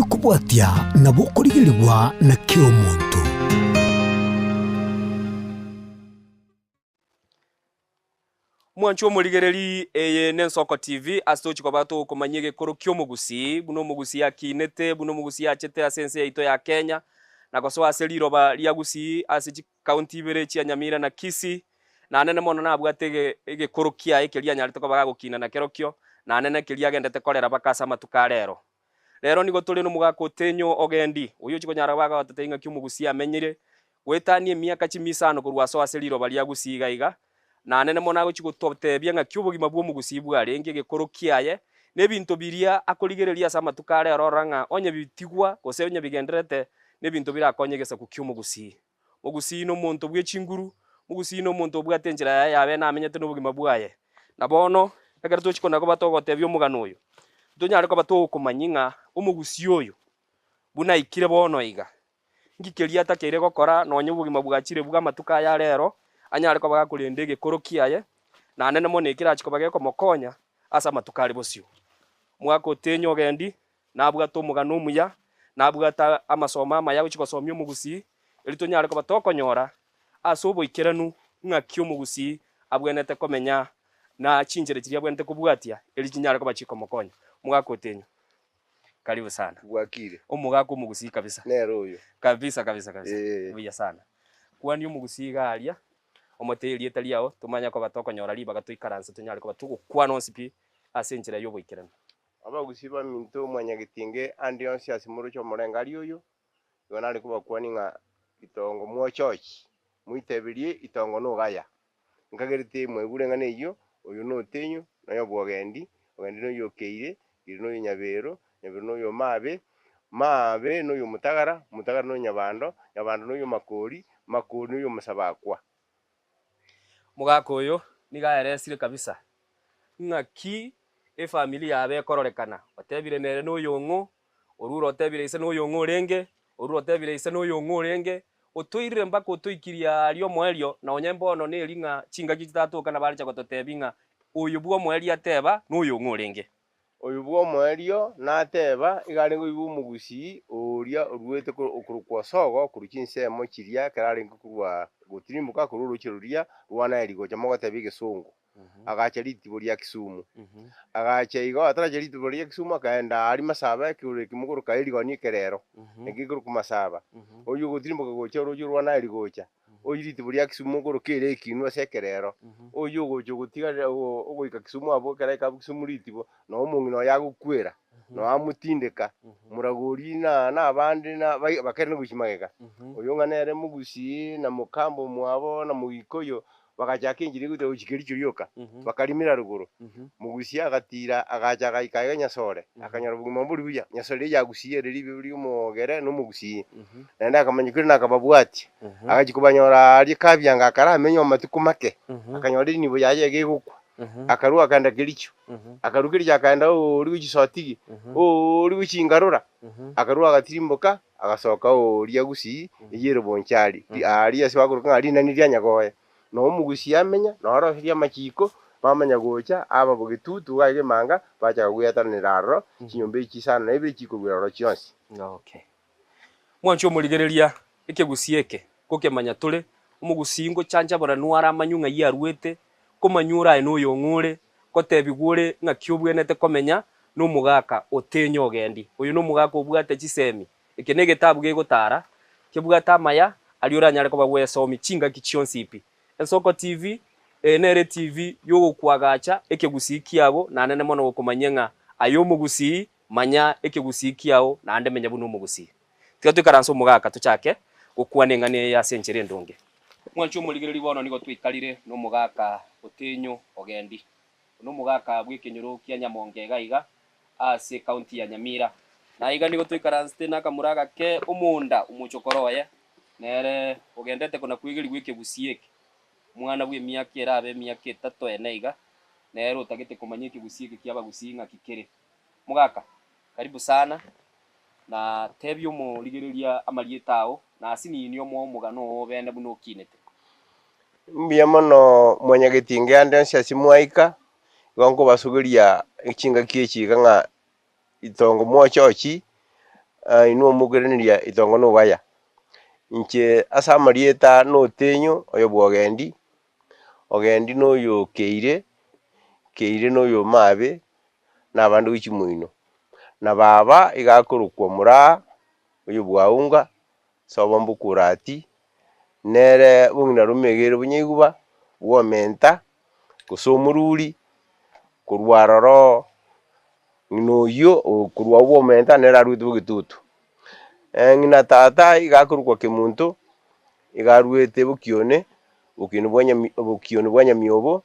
bikobwatia nabo okorigerigwa na kera omonto. Mwanche omorigereri, eye n'Ensoko TV, ase togochia koba togokomanyia egekoro ki'omogusii, buna omogusii akinete, buna omogusii achete ase ense yaito ya Kenya, na gosoa ase riroba ria Gusii ase chikaunti ibere chia Nyamira na Kisii, Naende mono nabwate ege egekoro kiaye keria anyarete koba gagokina nakerokio, naende nekeria agendete korera mpaka ase amatuko a rero. Rero nigo tore nomogaka otenyo ogendi, oyio ochia konyara koba agototebia ng'aki omogusii amenyire, goetania emiaka chimia isano korwa asoa ase riroba ria gusii iga iga, naende mono agochia gototebia ng'aki obogima bw'omogusii bwarenge, egekoro kiaye, na ebinto biria akorigereria ase amatuko a rero orora ng'a onye bitigwa gose onye bigendererete, nebinto birakonye egesaku ki'omogusii. Mogusii nomonto bwe chinguru, mogusii nomonto obwate enchera yaye yabe namenyete nobogima bwaye. Na bono, ekero tochia kona koba togotebia omogano oyo, ntonyare koba togokomanyia ng'a omogusii oyo buna aikire bono iga, nki keria atakeire gokora nonye obogima bwachire bwa amatuko aya a rero, anyare koba gakorenda egekoro kiaye, naende mono ekerache koba gekomokonya ase amatuko are bosio. Omwaka otenyo ogendi. Nabwate omogano omuya, nabwate amasomo amaya agochia gosomia omogusii, erio tonyare koba tokonyora ase oboikeranu ng'aki omogusii abwenerete komenya na chinchera chiria abwenerete kobwatia erio chinyare koba chikomokonya. Omogaka otenyo, karibu sana. Bwakire. Omogaka omogusii kabisa. Nere oyo. Kabisa kabisa kabisa. Eeh. Buya sana. Kwania omogusii iga aria, omotebie erieta riao, tomanye koba tokonyora ribaga toikaranse tonyare koba togokwana onsi pi ase enchera ya oboikeranu. Abagusii baminto mwanyagetinge ande onsi ase moroche omorengari oyo, igo nare kobakwania ng'a itongo mwochochi, moiteberie itongo nogaya. Nkagerete mwaigure eng'ana eyio, oyo notenyo, noyo bwogendi, ogendi noyo okeire, keire noyo nyabero, nyabero noyo mabe, mabe noyo omotagara, omotagara noyo nyabando, nyabando noyo makori, makori noyo omosabakwa. Omogaka oyo nigo aeresire kabisa Ng'aki efamiri yabo ekororekana? Otebire nere noyong'o, orure otebire ise noyong'o orenge, orure otebire ise noyong'o orenge, otoirire mpaka otoikirie aaria omoerio, na onye mbono neri ng'a chingaki chitatoka nabarecha gototebia ng'a oyo bw'omoerio ateba noyong'o orenge. Oyo bw'omoerio nateba, iga arenge oyo bw'omogusii oria oruete okorokwa Osogo korwa chinsemo chiria ekero arenge korwa gotirimboka korwa oroche roria rwa Naeli gocha mogoteba egesongo. Agacha ritibo ria Kisumu. Agacha igo, ataracha ritibo ria Kisumu akaenda aria Masaba ekegoro ekimo koroka Erigoni ekerero, eke gekorokwa Masaba. Oyio ogotirimboka gocha oroche rwa Naeli gocha, oyio ritibo ria Kisumu okoroka ere ekinwa ase ekerero, oyio ogocha ogotigarera ogoika Kisumu abwo ekero aika abwo Kisumu ritibo, noo omong'ina oye agokwera, noo amotindeka, moragori na na abande na bai bakairana gochia magega. Oyo ng'a nere mogusii na mokamba omwabo na mogikoyo, Bagachaka enchera egoeta gochia Kericho rioka, bakarimera rogoro. Mogusia agatiira, agacha agaika aiga Nyasore, akanyora obogima mbori buya. Nyasore riria yagusiire ere ribe ri'omogere na omogusii. Naende akamanya korende akababwatia. Agachia kobanyora aaria Kabianga akaramenywa amatuko make, akanyora enibo yaye iga egokwa. Akarua akaenda Kericho, akarua Kericho akaenda ooria gochia Sotigi, ooria gochia Ingarora, akarua agatirimboka Agasoka oria Gusii eyio ere Bonchari, aaria ase bakoroka ng'a rinani ria Nyagoe. Na omogusii amenya, na oroseria amachiko, bamanya gocha aba bogetutu iga aiga emanga, bachaka gweatananera aroro, chinyomba echi chisano na ibere chikoruera aroro chionsi. Okay. Mwanche omorigereria ekegusii eke, gokemanya tore, omogusii ngochanchaboranwa are amanywe ng'ai aruete, komanywa ore aye noyong'o ore, Ngotebigwa ore ng'aki obwenerete komenya nomogaka otenyo ogendi. Oyo nomogaka obwate chisemi. Eke negetabu gegotara, kebwate amaya aria oranyare koba gwesomi chingaki chionsi pi. Ensoko TV, eye nere TV yogokwagacha ekegusii kiago naende mono gokomanyia ng'a aye omogusii manya ekegusii kiao naende menya buna omogusii. Tiga toikaranse omogaka tochake gokwana eng'ana eye ase enchera endonge. Mwanche omorigereria bono nigo twaikarire nomogaka Otenyo Ogendi. Oyo nomogaka bw'ekenyoro kia Nyamonge iga iga ase ecounty ya Nyamira. Na iga nigo toikaransete nakamura agake omonda omochokoro oye nere ogendete kona kwegerigwa ekegusii eke. Omwana bw'emiaka erabe emiaka etato ene iga nere otagete komanya ekegusii eke kiabagusii ng'aki kere. Mogaka, karibu sana. Na tebia omorigereria amarieta ao, na asinini omoe omogano oo bene buna okinete. Mbuya mono mwanyagetinge ande onsi ase mwaika, igo nkobasugeria chingaki echi iga ng'a itongo mwochochi. Inwe omokoiraneria itongo nogaya. Inche ase amarieta notenyo oyo bw'ogendi, ogendi noyo keire, keire noyo mabe, na abande gochia moino. Na baba iga akorokwa Moraa, oyo bw'Aunga, sobo Mbukurati, nere bong'ina Rumegere Bonyaiguba, bw'Omenta, gose Omoruri, korwa aroro ng'ina oyio korwa abwo Omenta nere arwete Bogetutu. Ng'ina tata iga akorokwa Kemunto, iga arwete Bokione, Bokione bwa Nyami Bokione bwa Nyamiobo,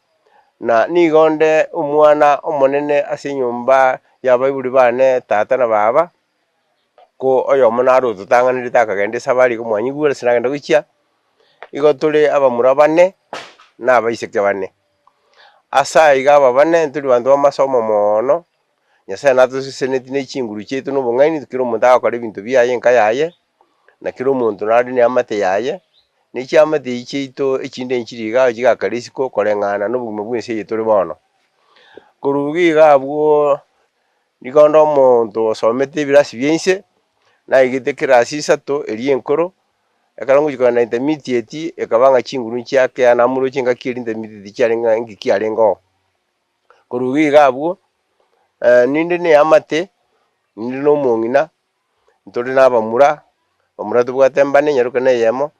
na nigo onde omwana omonene ase enyomba y'abaibori bane tata na baba, ko oyomo naro ototang'anerete akagenda esabari iga mwanyigure ase nagenda gochia, igo tore abamura bane, na abaiseke bane. Ase aiga aba bane ntori banto b'amasomo moono, Nyasaye natoseseneti ne chinguru chiaito na obong'aini, kera omonto agokora ebinto biaye enka yaye, na kera omonto nare na eamate yaye, ne chiamate echi chiaito echinde nchiri igaa chigakare isiko koreng'ana na obogima bwa ense eye tore bono. Korwa iga iga abwooo, nigo onde omonto osomete ebirasi bia inse, naigete kerasi isato eria enkoro, ekero ngochia kogenda intermediate, ekaba ng'a chinguru nchiakea namoroche engaki eria intermediate chiarenge ng'a inki kiarenge oo. Korwa iga iga abwo, ninde na eamate, ninde na omong'ina, ntore na abamura, abamura tobwate mbane nyaroka na eyemo,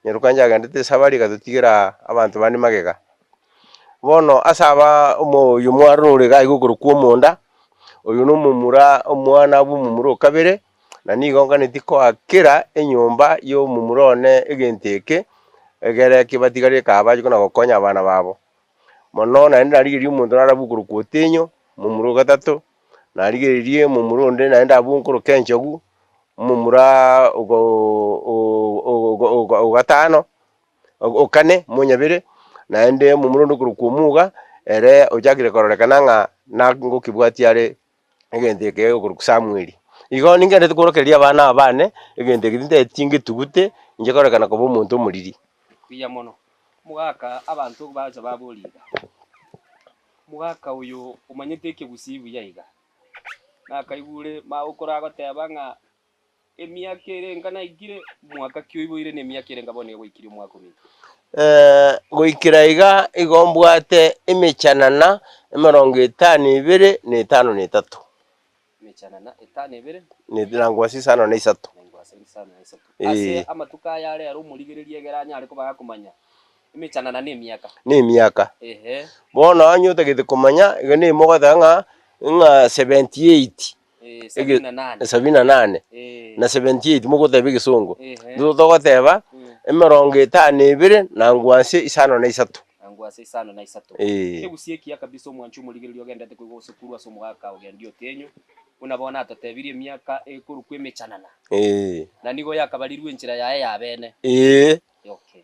nyaroka inche agendete esabari agatotigera abanto bande magega. Bono ase aba omo oyo mwarora ore iga iga okorokwa omonda, oyo na omomura omwana bwa omomura o kabere, na nigo nganeti koa kera enyomba ya omomura one egento eke, egere kebatigarire kabache kona gokonya abana babo. Mono naende narigereria omonto nare abwo okorokwa Otenyo, momura o gatato, narigererie momura onde naende abwo nkoroka Enchogu, omomura ogo o gatano, o kane monyabere, naende omomura onde okorokwa Omuga, ere ochakire kororekana ng'a nagokebwatia are egento eke gekorokwa Samweli. Igo ningenderete kworokereria abana aba bane, egento eke tintageti ngetugute, inche kororekana koba omonto omoriri. Buya mono. Omogaka abanto bacha baboria iga, Omogaka oyo omanyete ekegusii buya iga, nakaigure magokoro agoteba ng'a emiaka ere enga naikire, mwaka ki oiboire na emiaka ere enga bono iga gwaikirie omwaka ominto? Goikera iga igo mbwate emechanana emerongo etano ebere na etano na etato. Emechanana etano ebere. Na ngwase isano na isato. Na ngwase isano na isato. Ase amatuko aya rero omorigereria egere anyare koba gakomanya emechanana na emiaka. Na emiaka. Ehe. Bono onye otagete komanya, igo nigo mogoteba ng'a ng'a 78. Eh, sabini na nane. Sabini na nane. Eh. Na 78 mogoteba egesongo. Ehe. Nigo togoteba emerongo etano ebere na ngwanse isano na isato. Na ngwanse isano na isato. Eh. Egusi ekiya kabisa omwanchi omorigereria ogenderete koigwa gose korwa ase omogaka ogendia otenyo, buna bono atotebirie emiaka ekorokwa emechanana. Eh. Na nigo yakabarirwe enchera yaye ya bene. Eh. Okay.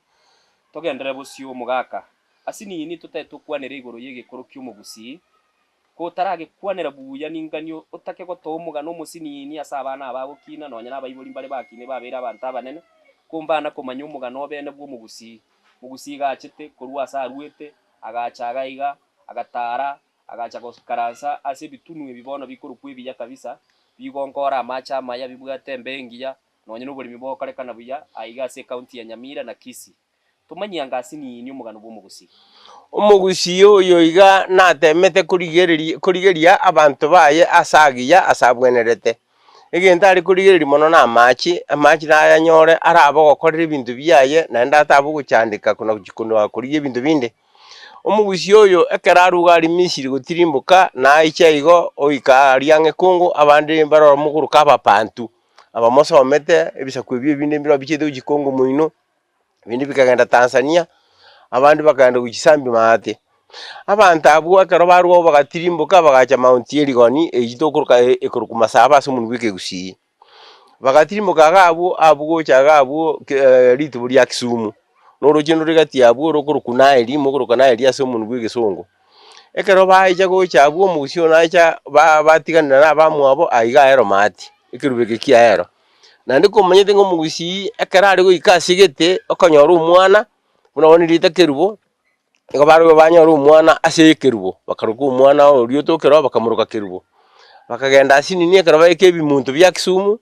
Togenderere bosio omogaka. Ase nini totae tokwanere igoro y'egekoro ki'omogusii, Kotaragekwanera buya ninganio otake gotoa omogano omosinini ase abana aba agokina, nonya nabaibori mbare bakine babeire abanto abanene, ko mbana komanya omogano obene bw'omogusii. Mogusii iga achete korwa ase aruete, agacha iga iga, agatara, agacha goikaransa ase ebitunwa ebi bono bikorokwa ebiya kabisa, bigonkora amache amaya, bibwate embeo engiya, nonya noboremi bogokorekana buya aiga ase ecounty ya Nyamira na Kisii. Tomanyie anga asinini omogano bw'omogusii. Omogusii oyo iga natemete korigereria korigeria abanto baye ase agiya ase abwenerete. Egento are korigereria mono namache, amache nayanyore arabe ogokorera ebinto biaye naende atabe ogochandeka kona gochi kona korigia ebinto binde. Omogusii oyo ekero aruga aria Misiri gotirimboka, naiche igo oika aria ang'e Congo abande mbare omogoroka abapantu, abamosomete ebisaku ebio ebinde mbire bichiete gochia Congo moino. Ebinde bikagenda Tanzania, abande bakagenda gochia Zambia maate. Abanto abwo ekero barwa abwo bagatirimboka bagacha Mount Elgon eywo tokoroka ekorokwa Masaba ase omonwa bwa ekegusii. Bagatirimboka iga abwo abwo gocha iga abwo ritubo ria Kisumu, na oroche rore gati abwo rokorokwa Nile mokoroka Nile ase omonwa bwa egesongo. Ekero baicha gocha abwo omogusii oyo nacha ba batiganera na abamwabo aiga Ahero maate, ekerubo eke kia Ahero. Naende komanyete ng'a omogusii ekero are goika ase egete okonyora omwana, buna bono erieta kerubo, nigo barobwo banyora omwana ase ekerubo, bakaroka omwana oria otokire oo bakamoroka kerubo. Bakagenda ase nini ekero baika ebimunto bia Kisumu,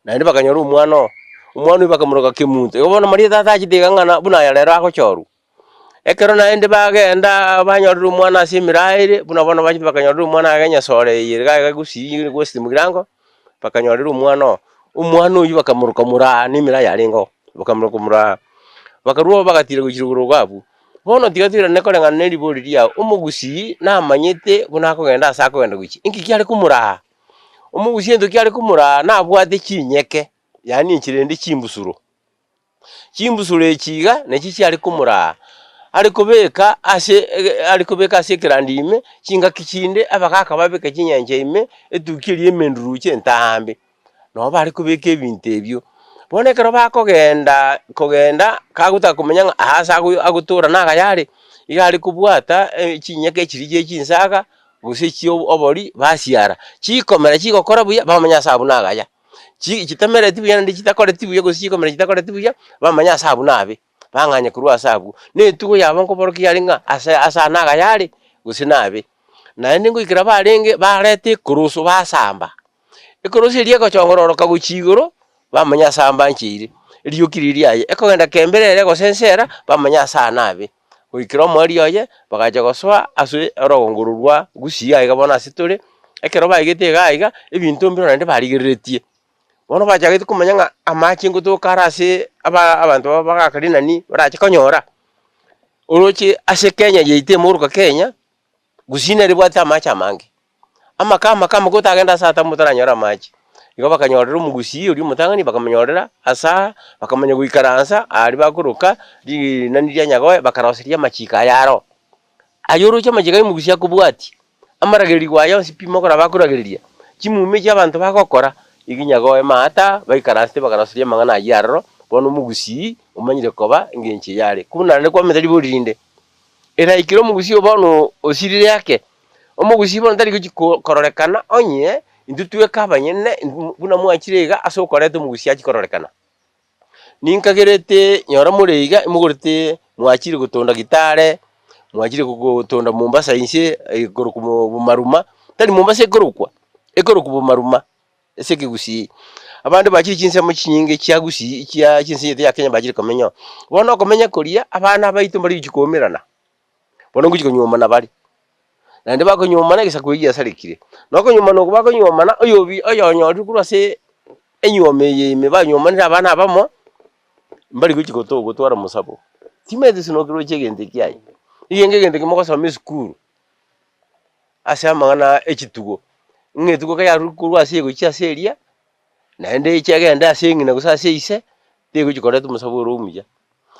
Naende bakanyora omwana oo, omwana oyio bakamoroka Kemunto. Igo bono marieta atachete iga ng'a buna aya rero agochorwa. Ekero naende bagenda banyorire omwana ase emiraa ere, buna bono bachete bakanyorera omwana iga enyasore eye ere iga iga gusii West Mugirango, bakanyorera omwana oo. Omwana oyio bakamoroka moraa na emiraa yarenge oo, bakamoroka moraa. Bakarwa oo bagatira gochia rogoro iga abwo. Bono tiga toirane koreng'ana na eribori riao, omogusii namanyete buna akogenda ase akogenda gochia, inki kiare komoraa? Omogusii egento kiare komoraa nabwate chinyeke, yaani enchera ende chimbusuro. Chimbusuro echi iga nachi chiare komoraa, are kobeka ase ege are kobeka ase ekerandi ime, chingaki chinde abagaka babeke chinyancha ime, etukia eria emenduruche entaambe, nabo bare kobeka ebinto ebio. Bono ekero bakogenda kogenda, kagotaka komanya ng'a aa ase ago agotora nagaya are, iga are kobwata chinyeke chiria chia chinsaga, gose chia obori basiara, chikomera chigokora buya bamanya ase abwo nagaya. Chi chitamereti buya naende chitakoreti buya gose chikomera chitakoreti buya, bamanye ase abwo nabe, bang'anye korwa ase abwo. Na etugo yabo nkoborokia yare ng'a ase ase aa nagaya are, gose nabe. Naende ngoikera barenge bareta ekoroso basamba, ekoroso eria egochongororoka gochia igoro, bamanya ase aa mbancheire, erioki riria riaye, ekogenda kembera ere gose ensera, bamanya ase aa nabe. Goikera omoerio oye, bagacha gosoa ase orogongo orwo rwa Gusii aiga bono ase tore, ekero baigete iga aiga, ebinto mbire naende barigereretie. Bono bachagete komanya ng'a amache ngotoka are ase aba abanto aba bagaka rinani barache konyora, oroche ase Kenya yaito emoroka Kenya, Gusii nere ebwate amache amange. Amaka amake amake otagende ase atamu otaranyore amache. Igo bakanyorera omogusii oria omotang'ani bakamonyorera ase aa, bakamanya goikaransa aria bakoroka rinani ria nyagoe bakaroseria amachiko aya aro. Aye oroche amachiko aya omogusii akobwatia, amaragererigwa aya onsi pi mokora bakoragereria, chimuma echi abanto bagokora, iga nyagoe maata baikaransete bakaroseria amang'ana ayio aroro, bono omogusii omanyire koba engencho eye are. Buna naende kwamenta ribori rinde, Eraikire omogusii oo bono osirire ake, omogusii bono tari gochi ko kororekana onye intwe tweka abanyene buna mwachire iga ase okoreta omogusii achie kororekana. Ninkagerete nyora more iga mogorete mwachire gotonda gitare, mwachire gotonda Mombasa inse ekorokwa bomaruma, tari Mombasa ekorokwa, ekorokwa bomaruma. ase ekegusii. Abande bachire chinsemo chinyinge chia gusii chia chinse yaito ya Kenya bachire komenya oo. Bono okomenya koria, abana baito mbari gochia koumerana, bono ngochia konyuomana bare, naende bakonyuomana egesaku ekio giasarekire. Na okonyuomana okwo bakonyuomana, oyobi oyonyorire korwa ase enyuomo eye ime banyuomanire abana abamo, mbari gochia goto gotwara mosabo. Timanyeti ase nokeroche egento ekio aye, egento egento ekio mogosoma esukuru. ase amang'ana e chitugo, ng'a etugo ekero yarure korwa ase egochia ase eria, naende eche egende ase eng'ina gose ase ise, tegochi koreta omosabu ore omuya.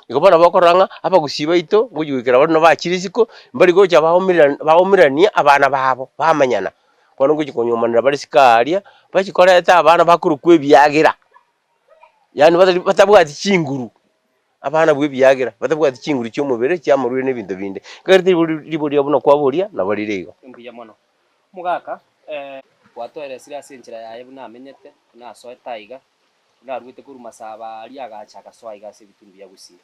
Igo bono bokorora ng'a abagusii baito ngochi goikera bare nabo bachire isiko, mbari gocha baomererani baomererania abana babo, bamanyana. Bono ngochi konywomanera bare isiko aaria, bachi koreta abana bakorokwa ebiagera, yaani batari batabwati chinguru. Abana bw'ebiagera, batabwati chinguru chi'omobere, chi'amarwaire na ebinto binde. Ekero ribori riboria buna kwaboria, nabo rire igo. Mbuya mono. Omogaka, eh. Gwatoeresire ase enchera yaye buna amenyete, buna asoete aiga, buna aruete korwa masaba aria agacha agasoa aiga ase ebitundu bia Gusii.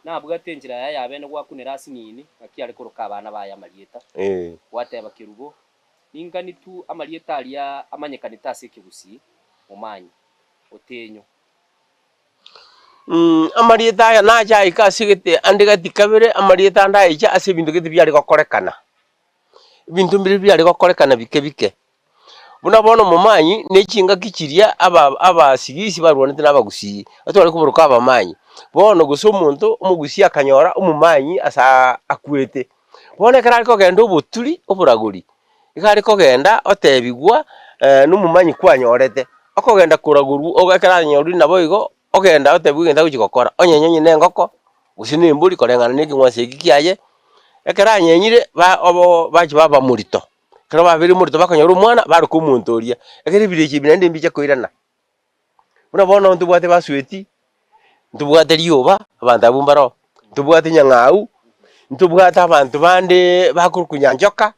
Nabwate enchera yaye ya bene gwakunera ase nini, ng'aki are koroka abana baye amarieta. Gwateba Kerubo, Ningani tu amarieta aria amanyekanete ase ekegusii, Momanyi, Otenyo. Amarieta aya nache aike ase egete ande gati kabere, amarieta ande aiche ase ebinto gete biare gokorekana. Ebinto mbire biare gokorekana bike bike. Buna bono omomanyi, ne chingaki chiria aba abasigisi barwanete na abagusii, batware koboroka abamanyi. Bono gose omonto omogusii akanyora omomanyi asaa akwete. Bono ekero are kogenda oboturi, oboragori, iga are kogenda otebigwa nomomanyi kwanyorete, okogenda koragorwa ogo ekero anyorire naboigo, ogenda otebigwa egento agochi gokora, onyenye onye na engoko, gose na embori koreng'ana na ekeng'wanso eki kiaye, ekero anyenyire ba obo bachia baba morito, ekero babeire morito bakonyora omwana, baroka omonto oria, ekero ebirecha ebi naende mbiche koirana. Buna bono ntobwate basweti, ntobwate rioba, abanto abwo mbaroo, ntobwate nyang'au, ntobwate abanto bande bakorokwa nyanchoka,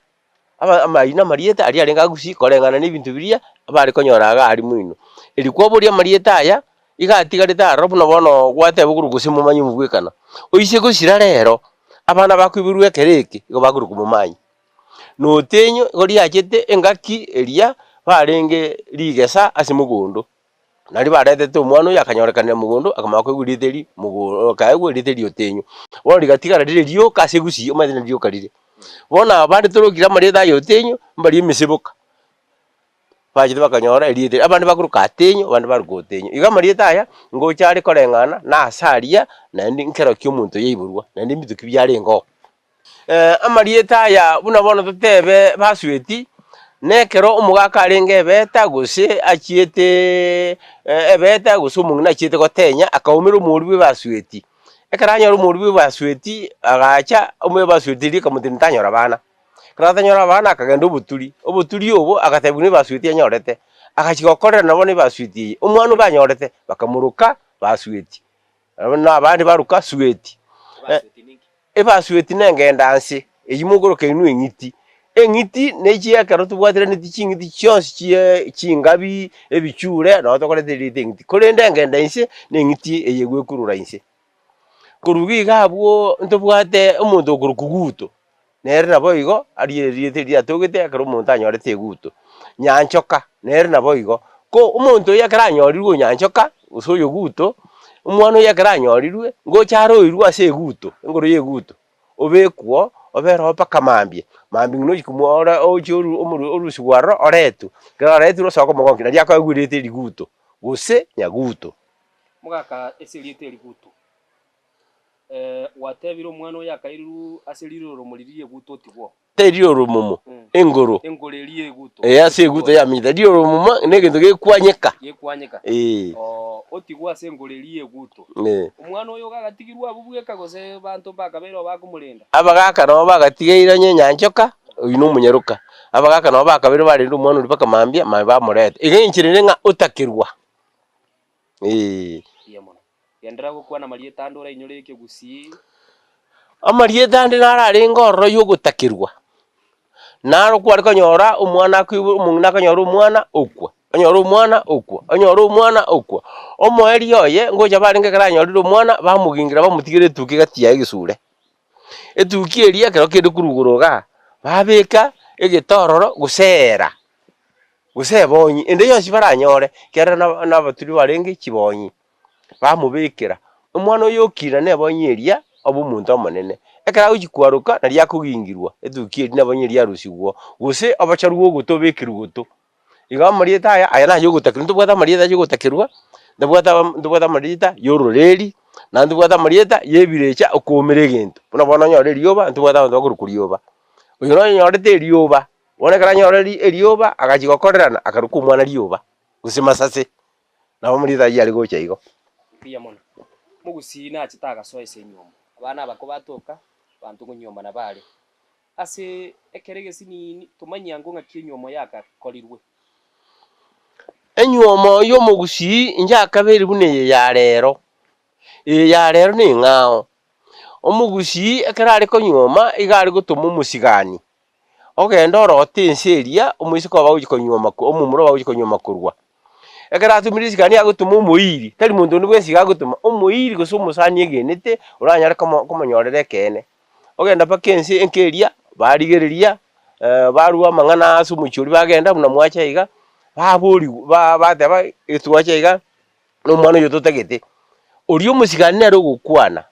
aba amayio na amarieta aria arenge agusii koreng'ana na ebinto biria bare konyora iga aria moino. Erio kwaboria amarieta aya, iga atigarete aroro buna bono gwateba korwa gose momanye omobwekano. Oise gosira rero, abana bakoiborwa ekero eke, igo bakorokwa momanyi. Notenyo igo riachete engaki eria barenge rigesa ase mogondo. Nario baretete omwana oyo akanyorekanera mogondo, akamanya koigwa erieta eri mogo akaegwa erieta eri Otenyo. Bono rigatigara rire rioka ase egusii omanyete nari rioka rire. Bono aba bande torokire amarieta aya Otenyo, mbaria emeseboka, bachete bakanyora erieta eri, abande bakoroka Atenyo, abande baroka Otenyo. Igo amarieta aya, ngocha are koreng'ana na ase aria, naende nkero ki omonto yaiborwa, naende mbito ki biarenge oo. Amarieta aya buna bono totebe basweti, nekero omogaka arenge ebeta gose achiete ebeta gose omong'ina achiete gotenya akaumera omori bwa ebasweti. Ekero anyora omori bwa ebasweti agacha omo ebasweti eria ekamotebia tanyora abana. Ekero atanyora abana akagenda oboturi, oboturi obo agatebiwa na ebasweti anyorete, agachia gokorera nabo na ebasweti eye, omwana obo anyorete bakamoroka basweti, na abande baroka sweti. Ebasueti nengenda nse, eyio mokoroka inwe eng'iti. Eng'iti nechi ekero tobwatiraneti ching'iti chionsi chie chingabi, ebichure, nabo tokoreta erieta eng'iti. Korende engenda inse, na eng'iti eye egwekurura inse. Korwa iga abwo ntobwate omonto okorokwa guto, nere naboigo aria erieta eria riatogete ekero omonto anyorete eguto. Nyanchoka, nere naboigo, ko omonto oyo ekero anyorirwe onyanchoka, gose oyo guto, omwana oyo ekero anyorirwe, ngocha aroirwe ase eguto, engoro ya eguto, obekwo, obere oo mpaka mambia, mambia ng'ina ochia komwora ochie oru omoru orusigwe aroro oretwe, ekero aretirwe osoe komogonkia nario akoegwa erieta eri guto, gose nyaguto. Mogaka ase erieta eri guto. Gwatebire omwana oyo akairirwe ase riroro riria eguto otigwe oo. Teri oromomo, engoro. Engoro eria eguto. Ee, ase eguto yamenyete. Riria oromomo negento gekwanyeka. Gekwanyeka. Ee. Oo, otigwe ase engoro eria eguto. Ee. Omwana oyo iga agatigirwe abwo bweka gose banto mbakabeire oo bakomorenda? Abagaka nabo bagatigeire onye enyanchoka, oyio na omonyaroka. Abagaka nabo bakabeire barende omwana oria mpaka mambia, mambia bamoreta. Iga enchera ere ng'a otakerwa. Ee. Mbuya mono. Genderera gokwana amarieta ande orainyore ekegusii. Amarieta ande naro arenge ororo yogotakerwa, naro kware konyora omwana akoiborwa omong'ina akonyora omwana okwa, onyore omwana okwa, onyore omwana okwa. Omoerio oye ngocha barenge ekero anyorire omwana bamogingira bamotigera etuki gati yaye egesure. Etuki eria ekero kende korwa igoro igaa, babeka egete ororo gose eera. Gose ebonyi ende yonsi baranyore, ekiagera na nabaturi barenge chibonyi, bamobekera. Omwana oyo okina na ebonyi eria, obe omonto omonene. Ekero agochia kwaroka, nario akogingirwa, etuki eria na ebonyi eria yarusigwa oo, gose obochori bwa ogoto obekerwe goto. Igo amarieta aya, aya naye ogotakerwa, ntobwate amarieta ya ogotakerwa, ntobwate ntobwate amarieta ya ororeri, naende ntobwate amarieta ya ebirecha okoomera egento. Buna bono onyore erioba, ntobwate abanto bakorokwa rioba. Oyo nonyorete erioba. Bono ekero anyora erioba, agachia gokorerana, akaruka omwana rioba, gose masase. Nabo amarieta ayio are gocha igo. Mbuya mono. Mogusii nachete agasoa ase enyiomo. Abana abako batoka, abanto konyiomana bare. Ase ekero egesinini, tomanyia ango ng'aki enyiomo yagakorirwe. Enyiomo y'omogusii inche akabeire buna eye ya rero. Eye ya rero neng'ao. Omogusii ekero are konyuoma, iga are gotoma omosigani. Ogende orote ense eria, omoiseke obo agochia konyuoma ko omomura obo agochia konyuoma korwa. Ekero atomire risikani agotoma omoiri, tari monto onde bwensi iga agotoma, omoiri gose omosani egenete, oranyare komo komonyorera ekeene. Ogenda mpaka ense enka eria, barigereria, barwa amang'ana ase omochie oria bagenda buna mwacha iga, baboriwa ba bateba twacha iga, na omwana oyo totagete. Oria omosigani nere ogokwana,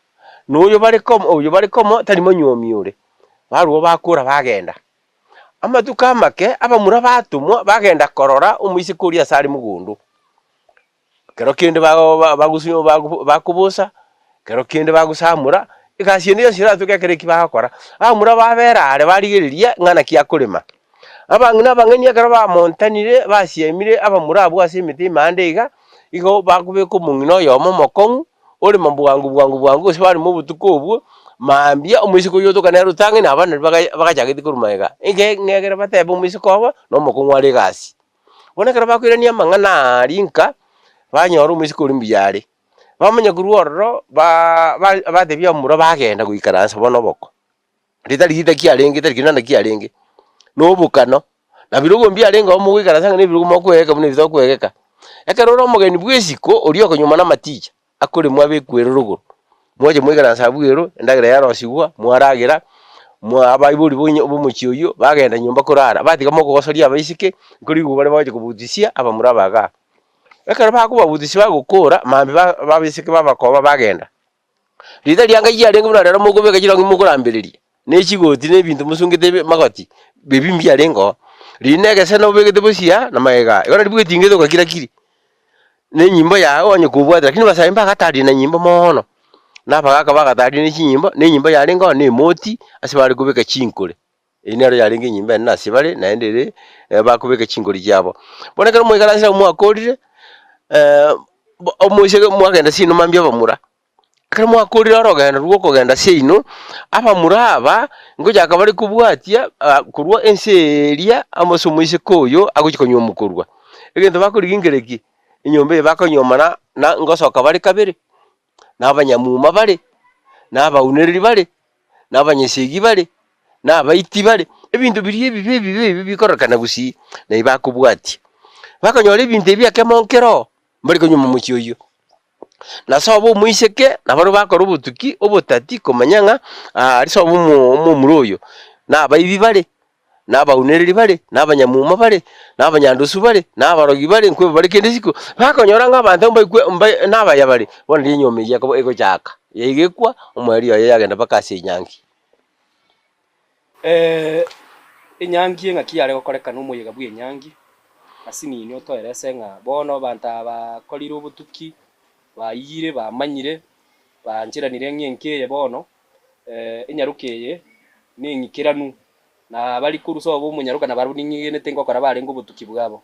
na oyo bare komo oyo bare komo tari monywomi ore. Barwao bakora bagenda. Amatuko amake abamura batomwa bagenda korora omoiseke oria ase are mogondo. Kero kende bago bagosu bakobosa, kero kende bagosamora, egasi ende yonsi eratoke ekero eki bagokora. Abamura babera are barigereria ng'a naki akorema. Abang'ina abang'eni ekero bamontanire basiemire abamura abwo ase emete emande iga, igo bakobeka omong'ina oyomo omokong'u, orema bwango bwango bwango gose barema obotuko obwo, mambia omoiseke oyio otoka nere otang'ani abana naria baga bagachagete korwa magega. Eke ng'egere batebe omoiseke obo, na omokong'u are egasi. Bono ekero bakoirania amang'ana aria nka, banyora omoiseke oria mbuya are. Bamanya korwa ororo ba batebia abamura bagenda goikaransa bono oboko. Ritari rita kiarenge, tari kende naende kiarenge, na obokano, na birogo mbiarenge oo mogoikaransa ang'e na ebirogo mokoegeka buna ebi tokoegeka. Ekero ore omogeni bwa esiko, oria okonyuoma na amaticha, akoremwa abekwe ere rogoro, mwacha mwaikaransa abwo ero, endagera yarosigwa, mwaragera, mwa abaibori bonye bomochie oyio, bagenda nyomba korara, batiga mokogosoria abaiseke, nkorigwa bare bagocha kobutisia abamura aba igaa. Ekero bakobabutusia bagokora, mambia ba babeseke babakoba bagenda. Rita rianga riarenge buna rero mokobeka chirongi mokorambereria, ne chigoti na ebinto mosungete ebi magoti, ebi mbiarenge oo. Riria na egesena obegete bosia na magega aya, igo nari bwetingete ogakira kiri, na enyimbo yago onye kobwate lakini abasae mbagatarire na nyimbo moono, na abagaka bagatarire na chinyimbo, na enyimbo yarenge oo na emoti, ase bare kobeka chinkore. Eyio nero yarenge enyimba enene ase bare, naende ere bakobeka chinkori chiabo. Bono ekero mwaikaransire abwo mwakorire, omoiseke mwagenda seino mambia abamura. Ekero mwakorire orogendo rwa okogenda seino, abamura aba ngochaka bare kobwatia korwa ense eria amo ase omoiseke oyo agochia konywa omokorwa. Egento bakorigia nkereki? Enyomba eye bakonyomana na ngosoka bare kabere, na abanyamuma bare, na abaunereri bare, na abanyesegi bare, na abaiti bare, ebinto biria ebibe ebibe ebi bikororekana gusii, nabi bakobwatia. Bakonyora ebinto ebi ekemo nkere oo, mbari konywa omochie oyio. Na sobo omoiseke, nabarabwo bakora obotuki obotati komanya ng'a aria sobo omo omomura oyo, na abaibi bare, na abaunereri bare, na abanyamuma bare, na abanyandusu bare, na abarogi bare, nkweba bare kende isiko, bakonyora ng'a abanto mbaikwe mba nabaya bare, bono riria enyiomo eyio ekoba egochaka, yaigekwa, omoerio oye yagenda mpaka ase enyangi. Enyangi eng'aki yare gokorekana omoyega bw'enyangi, ase nini otoerese ng'a bono abanto aba bakorire obotuki, baiyire, bamanyire, baancheranire ng'a enka eye bono, enyaroka eye neng'ikeranu, na abari korwa sobo omonyaroka nabarabwo ning'igenete ngokora barenge obotuki bwabo.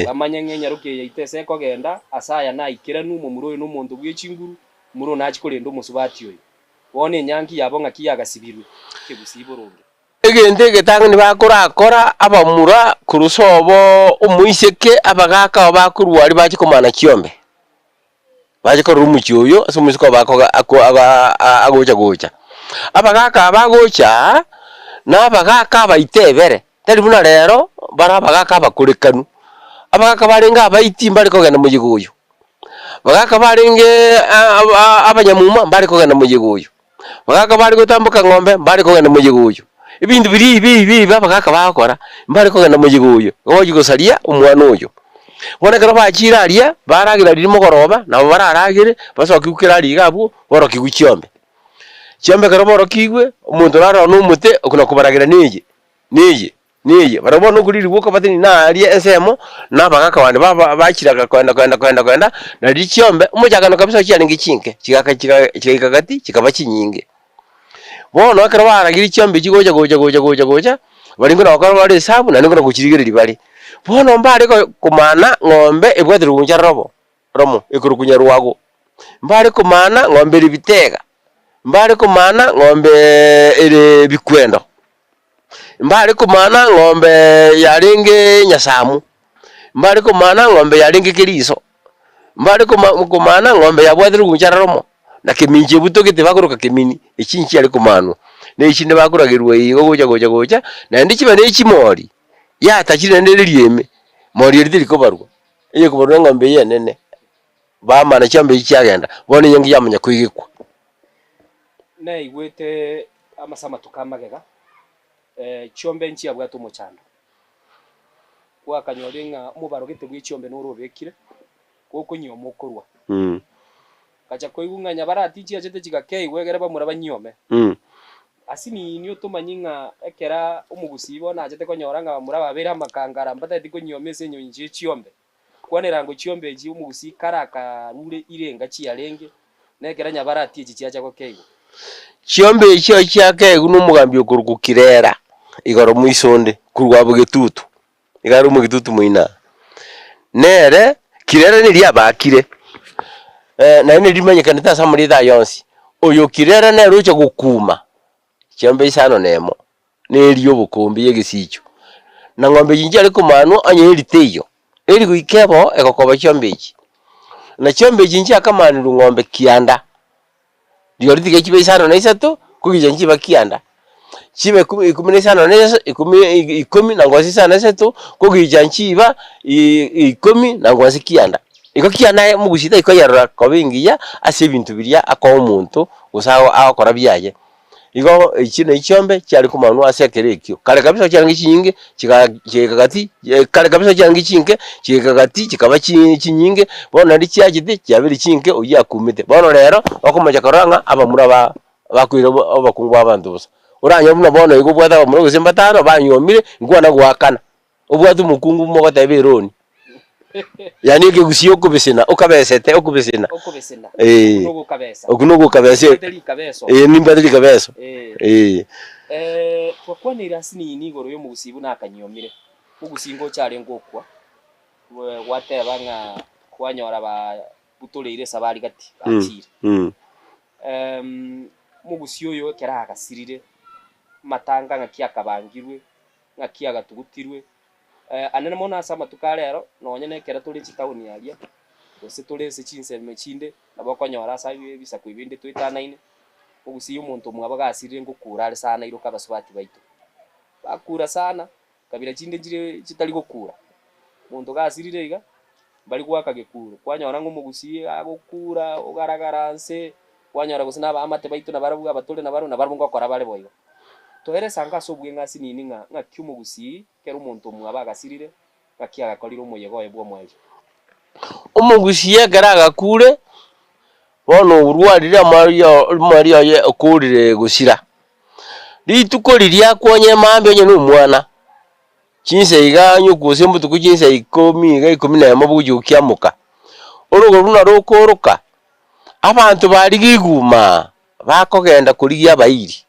Bamanye ng'a enyaroka eye yaito ase ekogenda, ase aya naikeranu, omomura oyo nomonto bwe chinguru, omomura oyo nachie korenda omosubati oyo. Bono enyangi yabo ng'aki yagasibirwe ekegusii boronge. Egento egetang'ani bakorakora abamura korwa sobo omoiseke, abagaaka abo bakorwa aria bache komana chiombe. Bache korora omochie oyo ase omosike obo akoga ako aga agocha gocha. Abagaka aba bagocha aa, na abagaka abaitebere, tari buna rero bare abagaka abakorekanu. Abagaka barenge abaiti mbare kogenda moyega oyo, abagaka barenge abanyamuma mbare kogenda moyega oyo, abagaka bare gotamboka ng'ombe mbare kogenda moyega oyo. Ebinto biria ebi ebi ebi abagaka bagokora, mbare kogenda moyega oyo, igo bagochia gosaria omwana oyo. Bono ekero bachire aria, baragera riria mogoroba, nabo bararagere, basokigwe kera aria iga abwo, borokigwe chiombe. Chiombe ekero borokigwe, omonto naroro na omote, okona kobaragera neye, neye, neye. Barabwo bono okoririwa okobatani naria ensemo, na abagaka bande baba bachiraka koenda koenda koenda koenda, na riria chiombe, omochakano kabisa chiarenge chinke, chigaka chiga chigaika gati, chikaba chinyinge. Bono ekero baragire chiombe chigocha gocha gocha gocha gocha, baria nkona gokora bare esabu naende nkona gochirigereria bare. Bono mbare ko komana ng'ombe ebwate roguncha robo romo ekorokwa nyarwago, mbare komana ng'ombe ere bitega, mbare komana ng'ombe ere bikwendo, mbare komana ng'ombe yarenge nyasamu, mbare komana ng'ombe yarenge keriso, mbare koma komana ng'ombe yabwate rogunchara romo, na kemincha ebutogete bakoroka kemini, echi nchiare komanwa. Na echinde bakoragerwa igo gocha gocha gocha, naende chibe ne chimori, yatachire naende ere rieme, mori eria teri kobarwa, eyekobarwa na eng'ombe eye enene, bamana chiombe echi chiagenda, bono enyangi yamanya koigekwa. Naigwete amase amatuko amagega, chiombe nchiabwate omochando. Gwakanyora ng'a omobaro gete bwe chiombe noro obekire, gokonyioma okorwa. Ngacha koigwa ng'a nyabarati nchiachete chigakeigwa egere bamura banyiome. Ase ninwe tomanye ng'a ekera omogusii bono achete konyora ng'a bamura babeire amakangara mbatageti konyioma ase enyoncho ye chiombe. Kwanera ngo chiombe echi omogusii kare akarure irenga chiarenge, na ekero nyabarati echi chiacha gokeigwa. Chiombe echio chiakeigwa nomogambi okorokwa Kirera igoro moisonde korwa Bogetutu, iga are omogetutu moino aa. Nere Kirera neria abakire, naende neri rimanyekanete ase amarieta aye onsi. Oyo Kirera nere ocha gokuma chiombe isano na emo, neri obokombe y'egesicho. Na ng'ombe echi nchiare komanwa onye eri teiyo, eri goika ebo egokoba chiombe echi. Na chiombe echi nchiakamanirwe ng'ombe kianda, rirorio tiga chibe isano na isato, kogicha nchiba kianda, chibe ikomi ikomi na isano na isa ikomi ikomi na ngwansa isano na isato, kogicha nchiba ikomi na ngwansa kianda. Igo kianda aye omogusii taikoyerora koba engiya ase ebinto biria akoa omonto gose agokora biaye. Igo echi ne chiombe chiare komanwa ase ekero ekio. Kare kabisa chiarenge chinyinge, chiga chigaika gati, kare kabisa chiarenge chinke, chigaika gati chikaba chi chinyinge, bono naende chiachete chiabeire chinke oyio akumete. Bono rero, okomocha korora ng'a abamura ba bakoira obokungu bwa abanto bosa. Oranyore buna bono iga obwate abamura gose mbatano banyuomire, nkwana goakana, obwate omokungu mogoteba eroni. Yaani ekegusii okobesena, okabesete okobesena. Okobesena. Eeh. Okwo nogokabesa. Okwo nogokabesa. Nimbwate rikabeso. Eeh nimbwate rikabeso. Eeh. Eeh. Eh, twakwaneire ase nini igoro y'omogusii buna akanyiomire. Mogusii ngocha arenge okwa, gwateba ng'a kwanyora ba butoreire esabari gati, bachire. Omogusii oyo ekero agasirire, amatanga ng'aki akabangirwe, ng'aki agatugutirwe, Anene mono ase amatuko a rero, nonya nekero tore chitaoni aria, gose tore ase chinsemo chinde, nabo okonyora ase ebisaku ebinde toetanaine, ogusii omonto omwabo gasirire ngokura are sana iroka abasubati baito. Bakura sana, kabira chinde nchire chitari gokura. Omonto gasirire iga, mbari goaka gekuro, kwanyora ng'a omogusii agokura, ogaragara nse, kwanyora gose na abaamate baito nabarabwo abatore nabarabwo nabarabwo ngokora bare boigo. Toere esango ase obweng'asi nini ng'a ng'aki omogusii kera omonto omwabo agasirire, ng'aki agakorire omoyega oye bw'omoerio. Omogusii ekero agakure, bono orwarire omoerio omoerio oye okorire gosira. Rituko riria akwonye mambia onye na omwana, chinsa iga onye gose obotuko chinsa ikomi iga ikomi na emo bogochia gokiamoka, orogoro buna rokooroka, abanto barigia iguma. Bakogenda korigia abairi,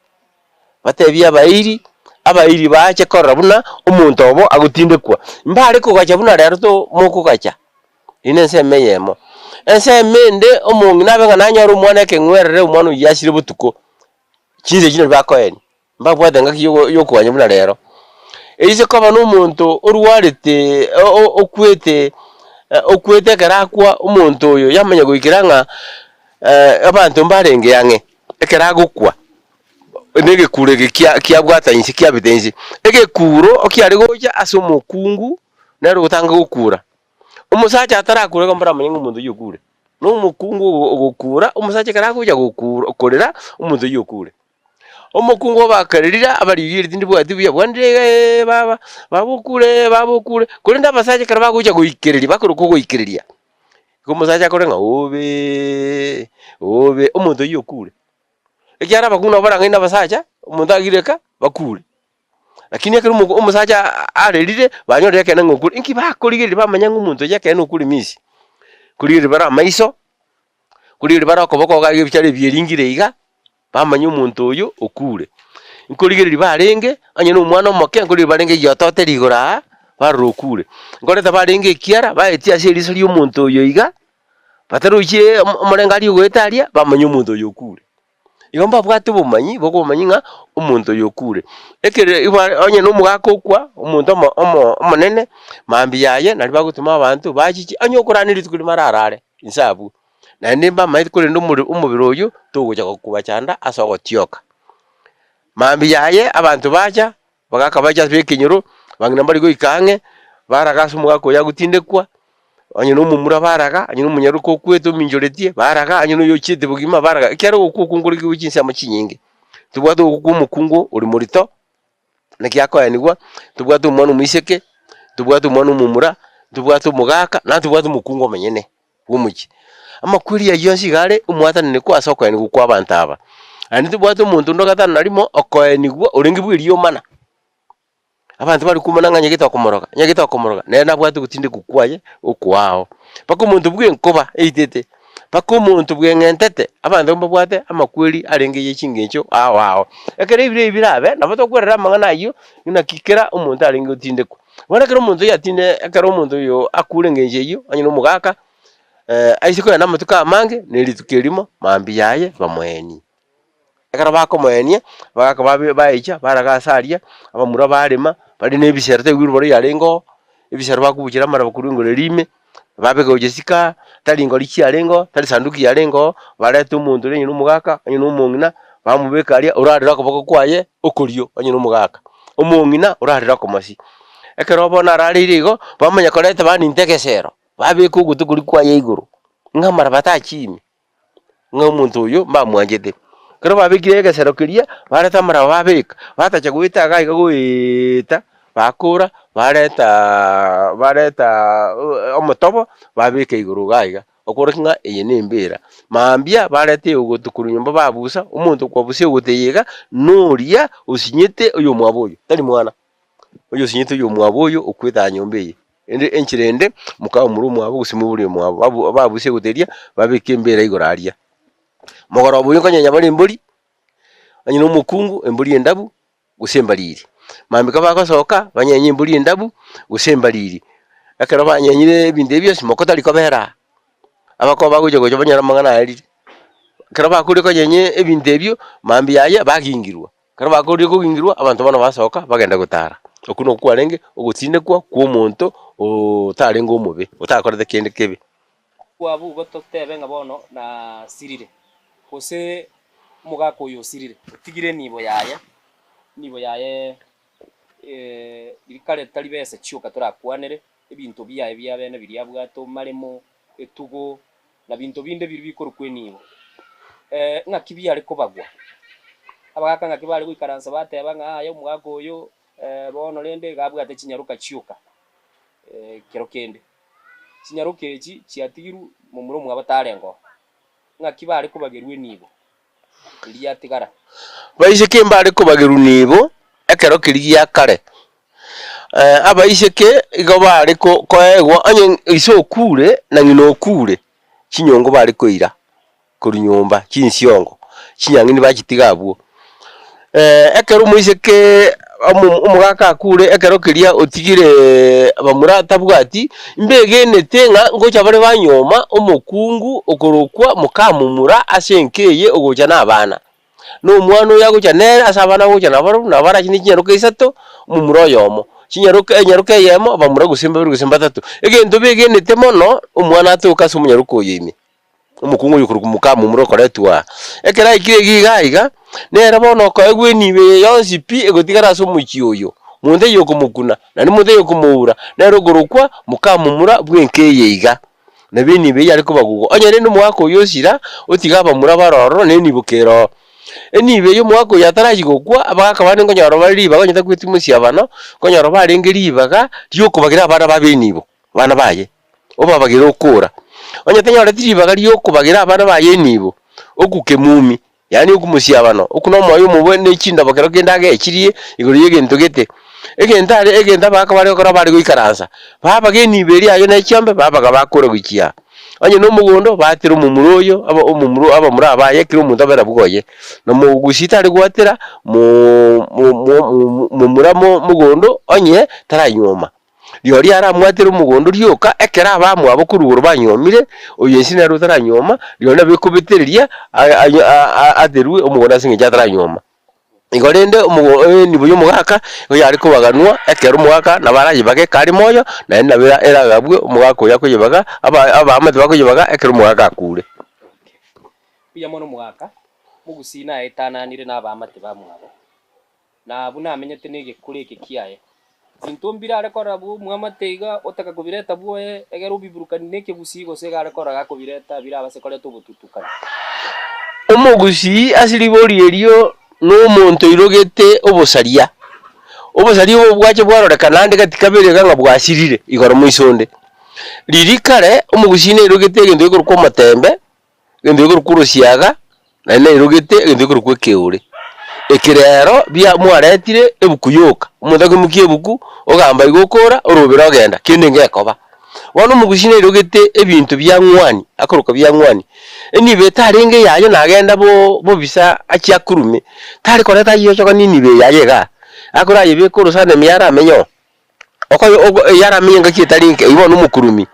batebie abairi, abairi bache korora buna omonto obo agotindekwa. Mbare kogacha buna rero to mokogacha, eyio ne ensemo eyemo. Ensemo ende omong'ina abe ng'a nanyore omwana ekeng'werere omwana oyio asire botuko, chinsa echio nario bakoenia, mbabwate engaki yogo yokoganya buna rero. Eise koba na omonto orwarete o- o- okwete okwete ekero akwa omonto oyo yamanya goikera ng'a abanto mbarenge ang'e, ekero agokwa, na egekuro eke kia kiabwata inse kiabete inse, egekuro ekiare gocha ase omokungu, nere ogotanga gokura. Omosacha atarakure igo mbaramanye ng'a omonto oyio okure, na omokungu ogo ogokura, omosacha ekero agocha gokura korera, omonto oyio okure. Omokungu obakarerire abarigie tindi bwati buya bwandire iga eeh baba, baba okure baba okure, korende abasacha ekero bagocha goikereria bakorokwa ogoikereria, igo omosacha akore ng'a obeeee obe, omonto oyio okure. Ekiagera abakungu nabo barang'aine abasacha, omonto agire eka, bakure. Lakini ekero omo omosacha arerire, banyorire ekeene ng'a okure, inki bakorigereria bamanya ng'a omonto oyio ekeene okure misi? Korigereria bare amaiso, korigereria bare okoboko iga ebichara ebi eringire iga, bamanye omonto oyo okure. Nkorigereria barenge, onye na omwana omoke, nkorigereria barenge eyiotote rigoro aa, barora okure. Nkoreta barenge ekiara, baetie ase eriso ria omonto oyo iga, batarochie omorengo aria ogoeta aria, bamanye omonto oyo okure. Igo mbabwate obomanyi, bokobomanyi ng'a omonto oyo okure. Ekere iba onye na omogaka okwa, omonto omo omo omonene, mambia yaye naria bagotoma abanto bachiche, onye okorania rituko rimo ararare inse abwo. Naende mbamaete korende omore omobere oyio togocha kobachanda ase ogotioka. Mambia yaye abanto bacha, bagaka bacha ase ekenyoro, bang'ina mbari goika ang'e, baraga ase omogaka oyo agotindekwa, onye na omomura baraga, onye na omonyaroka okwete ominchoretie baraga, onye na oyo ochiete bogima baraga, ekiagera ogokwa okwo nkore gochia chinsemo chinyinge. Tobwate ogokwa kwa omokungu ore morito, naki akoenigwa, tobwate omwana omoiseke, tobwate omwana omomura, tobwate omogaka, naende tobwate omokungu omonyene. bw'omochie. Amakweri ayio onsi iga are omwatananekwa ase okoenigwa kw'abanto aba. Naende tobwate omonto onde o gatano na rimo okoenigwa orenge bw'eriomana. Abanto bare komana ng'a nyagete okomoroga, nyagete okomoroga, nere nabwate ogotindekwa kwaye okoao. Mpaka omonto bw'enkoba eitete, mpaka omonto bweng'entete, abanto mbabwate amakweri arenge ye chingencho ao ao. Ekero ebiro ebi birabe, nabo tokwerera amang'ana ayio, naki kera omonto arenge gotindekwa. Bono ekero omonto oyio atinde ekero omonto oyo akure engencho eyio, onye na omogaka, aise kogenda amatuko amange, na erituko erimo, mambia yaye bamoenie. Ekero bakomoenia, bagaka babe baecha, baraga ase aria, abamura barema, bare na ebisero tari wheelbarrow yarenge oo, ebisero bakobuchera amaraba korwa engoro eria ime, babeka gochia isiko aa, tari ngori chiarenge oo, tari sanduki yarenge oo, bareta omonto oria onye na omogaka, onye na omong'ina, bamobeka aria, orarere okoboko kwaye okorio onye na omogaka. Omong'ina orarere okomosi. Ekero bono arareire igo, bamanya koreta baninta egesero, babeka ogoto koria kwaye igoro, ng'a amaraba tachia ime, ng'a omonto oyo mbamwanchete. Ekero babekire egesero keria, bareta amaraba babeka, batacha goeta iga iga goeeeta, bakora baretaaa baretaaa omotobo, babeka igoro iga iga, okorokia ng'a eye na embera. Mambia bareta eogoto korwa nyomba babusa, omonto okwabusa eogoto eye iga, noria osinyete oyomwabo oyo, tari mwana. Oyosinyete oyomwabo oyo okwete aa nyomba eye. Ende enchera ende, mokamomura omwabo gose moborie omwabo, babu babusie egoto eria, babeke embera igoro aria. Mogoroba oyio nkonyenya bare embori, onye na omokungu embori endabu gose embariri. Mambia kabagosoka, banyenye embori endabu gose embariri. Ekero banyenyire ebinto ebi bionsi, moko tari kobera aa, abakoba bagocha gocha banyore amang'ana ayarire. Ekero bakorire konyenya ebinto ebio, mambia aye bagingirwa. Ekero bakorire kogingirwa, abanto bono basoka bagenda gotara. Okwo nokwo kwarenge ogotindekwa kw'omonto otarenge omobe, otakorete kende kebe. Kwabwo igo totebe ng'a bono nasirire, gose omogaka oyo osirire, otigire enibo yaye, enibo yaye riria kare tari besa chioka torakwanere, ebinto biaye bia bene biria abwate omaremo, etugo, na binto binde biria bikorokwa enibo. Ng'aki biare kobagwa? Abagaka ng'aki bare goikaransa bateba ng'a aye omogaka oyo bono rende iga abwate chinyaroka chioka kero kende. Chinyaroka echi chiatigirwe momura omwabo tarenge oo. Ng'aki bare kobagerwa enibo eria yatigara? Baiseke mbare kobagerwa nibo ekero keria gia kare. Abaiseke igo bare koegwa onye ise okure na ng'ina okure, chinyongo bare koira korwa nyomba, chinsiongo, chinyang'ini bachitiga abwo. Ekero omoiseke omogaka akure ekero keria otigire bamura tabwati, mbegenete ng'a ngocha bare banyoma omokungu okorokwa mokamomura ase enka eye ogocha na abana. Na omwana oyo agocha nere ase abana agocha nabarobwo nabo arache ne chinyaroka isato, omomura oyomo, chinyaroka enyaroka eyemo abamura gose mbabere gose mbatato. Egento begenete mono, omwana atoke ase omonyaroka oyo ime, omokungu oyo okorokwa moka momura okoretwa aa. Ekero aikire iga iga iga, nere bono okoegwa enibo eye yonsi pi egotigara ase omochie oyo, monto taiyo okomokuna, naende monto taiyo okomoura, nere okorokwa moka momura bw'enka eye iga. Nabo enibo eyio yare kobagugwa. Onye rende omogaka oyio osira, otiga abamura bare ororo, na enibo kere oo. Enibo eyio omogaka oyio atarachia gokwa, abagaka bande nkonyora bare ribaga onye takweti mosiabano, nkonyora barenge ribaga riokobagera abana babo enibo, abana baye, obabagere okora. Onye tanyoreti ribaga riokobagera abana baye enibo, okwa kemumi, yaani okwa mosiabano, okwo na omoyo omobe ne chindabo kero kende agechirie igoro y'egento gete. Egento are egento abagaka bare gokora bare goikaransa, babaga enibo eria yaye ne chiombe, babaga bakora gochia aa. Onye na omogondo, batera omomura oyo, aba omomura abamura abaye kera omonto abe nabwo oye. Na omogusii tare gwatera mo- mo- mo- momura mo mogondo onye taranyuoma. Rirorio aramwatere omogondo rioka, ekero abamwabo korwa igoro banyuomire, oyo inse nere otaranyuoma, rirorio nabo ekobetereria aterwe omogondo ase eng'encho ataranyuoma. Igo rende omogo enibo ya omogaka, nigo yare kobaganwa ekero omogaka nabo arayebage kare moyo, naende nabo eragabwe omogaka oyo akoyebaga, aba abaamate bakoyebaga ekero omogaka akure. Mbuya mono omogaka, mogusii naetananire na abaamate bamwabo. Na abwo namenyete negekuro eke kiaye. Binto mbire are korora bw'omwamate iga otaka kobireta bwoye egere obiburukanie nekegusii gose iga are korora gakobireta birabase koreta obotutukani. Omogusii ase ribori erio nomonto oirogete obosaria. Obosaria obo bwacha bwarorekana ande gati kabere iga ng'a bwasirire igoro moiso onde. Riria kare omogusii nairogete egento gekorokwa omotembe, egento gekorokwa orosiaga, naende nairogete egento gekorokwa ekeore. Eke rero bia mwaretire ebuku yoka, omonto akoimokia ebuku, ogamba iga okora, orobere ogenda, kende ngekoba. Bono omogusii nairogete ebinto bia ng'wani, akoroka bia ng'wani, enibo etarenge eyaye nagenda bo bobisa achie akurume, tari koreta ayio ochokani enibo eye yaye igaa, akorayebeke orosana ime yaramenye oo. Okoyo oko eyaramenye engaki etari enke, oyio bono omokurumi.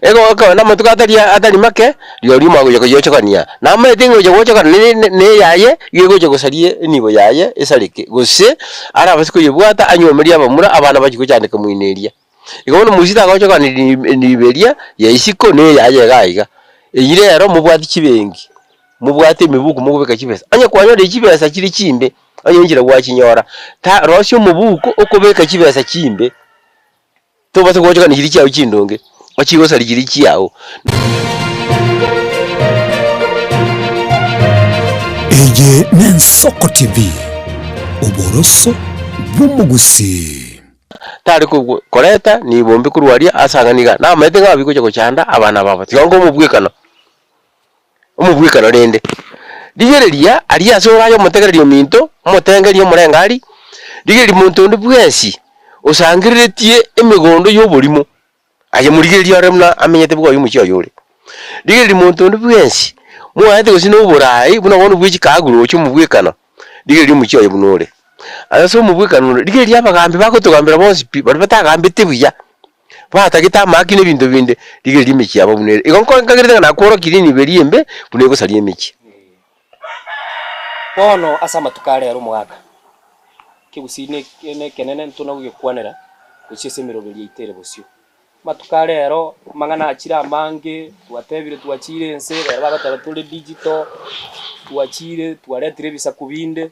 Ego ekero namatuko atari atari make, rirorio mwagocha koyochokania. Namaete ng'a ocha gochokana ne ne neyaye, igo egocha gosaria enibo yaye esareke, gose arabase koyebwata anywomerie abamura abana bachie gochandeka moino eria. Igo bono omogusii tagochokana enibo eria ya isiko na eyaye iga iga. Eyio rero mobwate chibenki, mobwate emibuko mokobeka chibesa, onye kwanyorire chibesa chire chimbe. Onye enchera gwachinyora, ta rosia omobuko okobeka chibesa chimbe, tobasa gochokana chiria chiao chindonge, ochigosaria chiria chiao. Eye n'Ensoko TV, oboroso bw'omogusii. Tari koreta nibombe korwa aria ase ang'ana iga, namaete ng'a bigocha gochanda abana babo. Tiga nkoe omobwekano, omobwekano rende. Rigereria aria ase oraye omotegereri ominto, omotengeri omorengari, rigereria monto onde bwensi osangereretie emegondo y'oborimo, Aye morigererie ore buna amenyete bwoye omochie oye ore. Rigereria monto onde bwensi, mwaete gose na oboraai buna bono bwe chikagu roche omobwekano, rigereria omochie oye buna ore. Ase omobwekano ore, rigereria abagambi bagotogambera bonsi pi, baria batagambete buya, batagete amaki na ebinto binde, rigereria emechie yabo buna ere. Igo nko nkagerete ng'a nakworokirie enibo eria embe buna egosaria emechie. Bono ase amatuko a rero omogaka, ekegusii ne nekenene ntona gogekwanera gochia ase emeroberio yaito ere bosio. Amatuko a rero amang'ana achire amange, twatebire twachire ense, rero bagoteba tore digital, twachire twaretire ebisaku binde,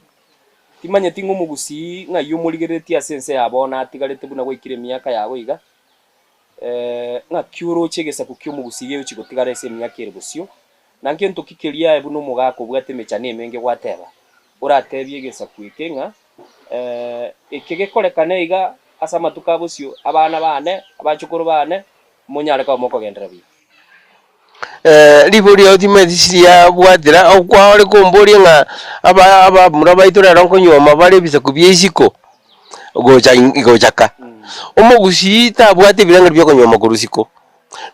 timanyeti ng'a omogusii ng'ai omorigereretie ase ense ya bono atigarete buna gwaikire emiaka yago iga, ng'aki oroche egesaku kia omogusii gegochia gotigara ase emiaka ere bosio, Na ngento ki keria aye buna omogaka obwate emechando emenge gwateba, oratebie egesaku eke ng'a, Eke gekorekane iga ase amatuko a bosio, abana baane, abachokoro baane, monyare koba mokogenderera buya? Ribori riao timanyeti siriabwatera, okwa ore komboria ng'a aba abamura baito rero nkonyuoma bare ebisaku bia isiko, gocha gocha ka. Omogusii tabwate ebirengererio bia okonyuoma korwa isiko.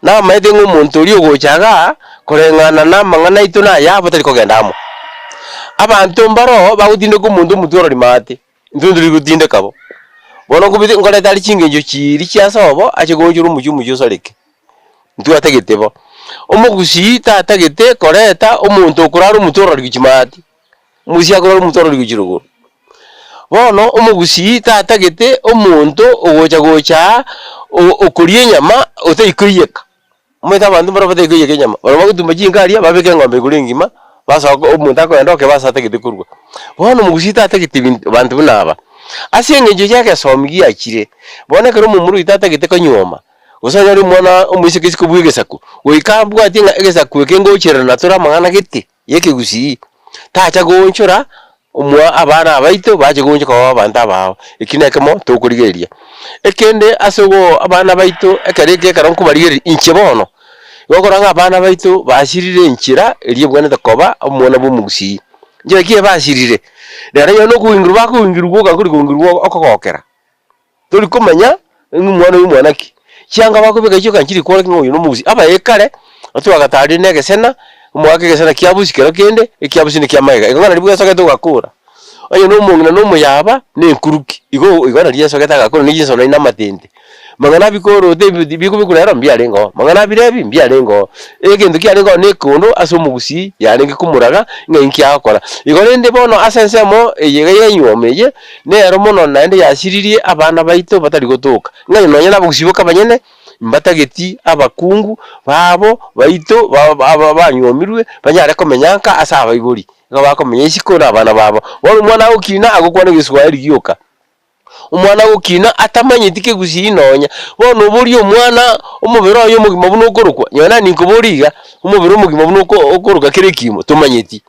Namaete ng'a omonto oria ogocha igaa, koreng'ana namang'ana aito na ayabo tari kogenda amo. Abanto mbaroo bagotindeka omonto omotwe orori maate, intwe ntori gotindeka bo. Bono nkobete nkoreta are chingencho chiiri chia sobo ache goonchora omochie omochie osareke, intwe atagete bo. Omogusii tatagete koreta omonto okorara omotwe orori gochia maate, omogusii akorara omotwe orori gochia rogoro. Bono omogusii tatagete omonto ogocha gocha aa okoria enyama otari koiyeka. Omanyete abanto mbaro batari koiyeka enyama, baria bagotumba chinka aria babeke eng'ombe igoro engima, basoka omonto akogenda oke base atagete korwa. Bono omogusii tatagete ebinto abanto buna aba, ase eng'encho ya egesomi giachire, bono ekero omomura oito atagete konyuoma, gose onyore omwana omoiseke isiko bwa egesaku, goika abwatie ng'a egesaku eke ngocherana tore amang'ana gete. y'ekegusii, tacha goonchora omwa abana abaito bache goonchoka babe abanto abao. Eki nekemo tokorigereria. Ekende ase ogo abana baito ekero eke ekero nkobarigereria inche bono, igo okora ng'a abana baito basirire enchera eria ebwenerete koba omwana bwa omogusii. Nchera ki ebasirire? Rero onye na okogingerwa bakogingerwa gwoka nkori kogingerwa okogokera. Tori komanya ng'a omwana oyo omwana ki. Chianga bakobeka chioka nchiri kworokia ng'a oyo nomogusi. Abaye kare, twagatarire na egesena, omogaka egesena kia busi kero kende, ekia busi nekia magega. Igo ng'a naria bwesogete ogakora. Onye na omong'ina na omoyaba, na enkuruki, igo igo naria esogete agakora ne chinsonoi na amatente. Mang'ana abikorote ebi bikobekwa rero mbiarenge oo, mang'ana abire ebi mbiarenge oo. Egento kiarenge oo na ekondo ase omogusii yarenge komoraga ng'a inki agokora. Igo rende bono ase ensemo eye iga ya enywomo eye, Nero mono naende yasiririe abana baito batari gotoka, ng'a nonya nabagusii boka abanyene mbatageti abakungu babo baito banywomirwe banyare komenya nka ase abaibori, igo bakomenya isiko na abana babo. Bono omwana agokina agokwana egeswahili gioka, omwana agokina atamanyeti kegusii nonya, bono oborie omwana omobere oye omogima buna okorokwa, nonye nani nkoboria iga, omobere omogima buna oko okoroka kera ekimo tomanyeti.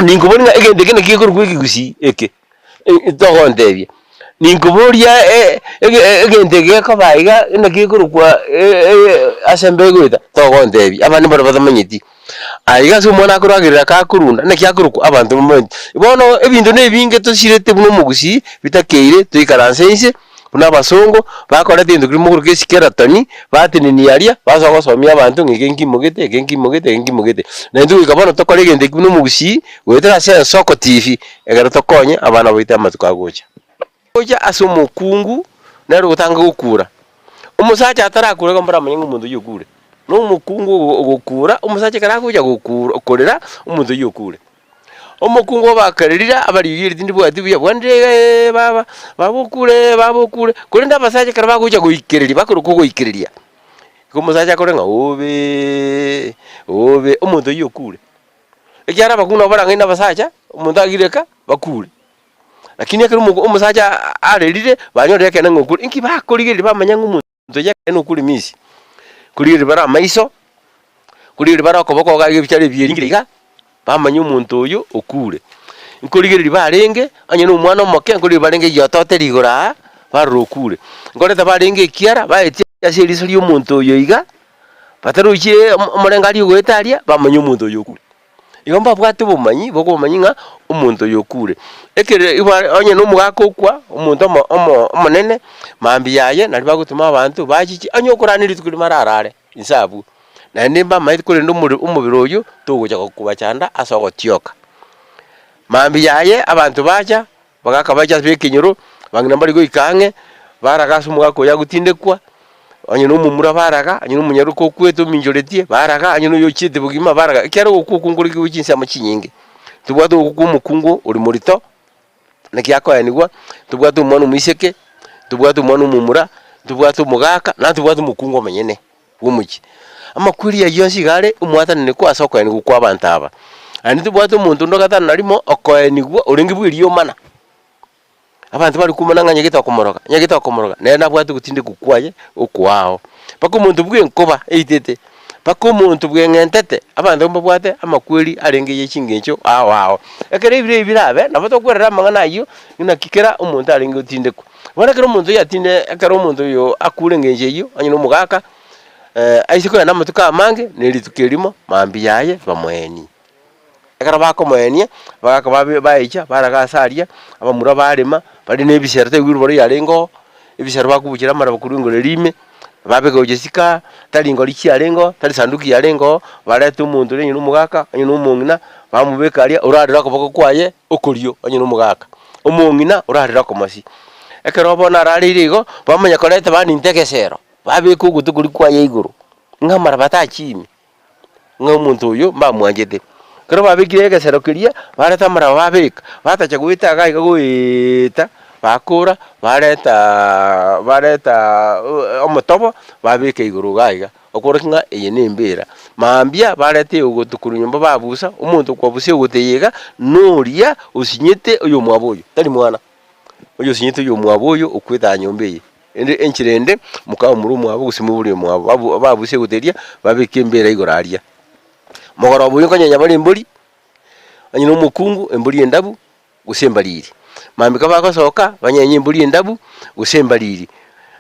Ninkoboria ng'a egento eke naki gekorokwa ekegusii eke, togontebia. Ninkoboria egento eke gekoba iga naki gekorokwa ase embe egoeta, togontebia. Abande mbaro batamanyeti. Aye iga ase omwana akoragerera kakorunda, naki akorokwa abanto bamanyete. Bono ebinto na ebinge tosirete buna omogusii, bitakeire toikaranse inse. Buna abasongo, bakoreta egento keria mogoro kia esikeratoni, batenenia aria, basoa gosomia abanto ng'a eke nkimogete, eke nkimogete, eke nkimogete. Na intwe goika bono tokore egento ekio buna omogusii, goetera ase ensoko TV, ekero tokonye abana baito amatuko agocha. Gocha ase omokungu, nere ogotanga gokura. Omosacha atarakure igo mbaramanye ng'a omonto oyio okure. Na omokungu ogo ogokura, omosacha ekero agocha gokura korera, omonto oyio okure. Omokungu obakererire abarigie tindi bwati buya bwandire iga eeh baba, baba okure ee baba okure, korende abasacha ekero bagocha goikereria bakorokwa ogoikereria, igo omosacha akore ng'a obeeee obe, omonto oyio okure. Ekiagera abakungu nabo barang'aine abasacha, omonto agire ka, bakure. Lakini ekero omoko omosacha arerire, banyorire ekeene ng'a okure, inki bakorigereria bamanya ng'a omonto. Omonto oye nokure misi, korigereria bare amaiso, korigereria bare okoboko iga ebichara ebiringire iga, bamanya omonto oyo okure. Nkorigereria barenge, onye na omwana omoke, nkorigereria barenge egiotote rigoro aa, barora okure. Nkoreta barenge ekiara, baetia ase eriso ria omonto oyo iga, batarochi omorengo aria ogoeta aria, bamanya omonto oyo okure. Igo mbabwate obomanyi bokobamanyia ng'a omonto oyo okure. Ekere iba onye na omogaka okwa, omonto omo omo omonene, mambia yaye naria bagotoma abanto bachiche, onye okorara rituko rimo ararare inse abwo. Naende mbamaete korende omore omobere oyio togocha kobachanda ase ogotioka. Mambia yaye abanto bacha, Bagaka bacha ase ekenyoro, bang'ina mbare goika ang'e, baraga ase omogaka oyo agotindekwa, onye na omomura baraga, onye na omonyaroka okwete ominchoretie baraga, onye na oyo ochiete bogima baraga, ekiagera ogokwa okwo nkore kegwe chinsemo chinyinge. Tobwate ogokwa kwa omokungu ore morito, naki akoenigwa, tobwate omwana omoiseke, tobwate omwana omomura, tobwate omogaka, naende tobwate omokungu omonyene bw'omochie. Amakweri ayio onsi iga are omwatananekwa ase okoenigwa kw'abanto aba. Naende tobwate omonto onde o gatano na rimo okoenigwa orenge bw'eriomana. Abanto bare komana ng'a nyagete okomoroga, nyagete okomoroga, nere nabwate ogotindekwa kwaye okoao. Mpaka omonto bw'enkoba eitete, mpaka omonto bweng'entete, abanto mbabwate amakweri arenge ye chingencho ao ao. Ekero ebiro ebi birabe, nabo tokwerera amang'ana ayio, naki kera omonto arenge gotindekwa. Bono ekero omonto oyio atinde ekero omonto oyo akure engencho eyio, onye na omogaka, aise kogenda amatuko amange, na erituko erimo, mambia yaye bamoenie. Ekero bakomoenia, bagaka babe baecha, baraga ase aria, abamura barema, bare na ebisero tari wheelbarrow yarenge oo, ebisero bakobuchera amaraba korwa engoro eria ime, babeka gochia isiko aa, tari ngori chiarenge oo, tari sanduki yarenge oo, bareta omonto oria onye na omogaka, onye na omong'ina, bamobeka aria, orarere okoboko kwaye okorio onye na omogaka. Omong'ina orarere okomosi. Ekero bono arareire igo, bamanya koreta baninta egesero, babeka ogoto koria kwaye igoro, ng'a amaraba tachiime, ng'a omonto oyo mbamwanchete. Ekero babekire egesero keria, bareta amaraba babeka, batacha goeta iga iga goeeeta, bakora, baretaaa baretaaa omotobo, babeka igoro iga iga. Okorokia ng'a eye nembera. Mambia barete ogoto korwa nyomba babusa, omonto okwabusia ogoto eye iga, noria osinyete oyomwabo oyo, tari mwana. Oyosinyete oyomwabo oyo okwete aa nyomba eye. Ende enchera ende, mokamomura omwabo gose mobore omwabo, babu babusie ogoto eria, babeke embera igoro aria. Mogoroba oyio nkonyenya bare embori, onye na omokungu, embori endabu, gose embariri. Mambia kabagosoka, banyenye embori endabu, gose embariri.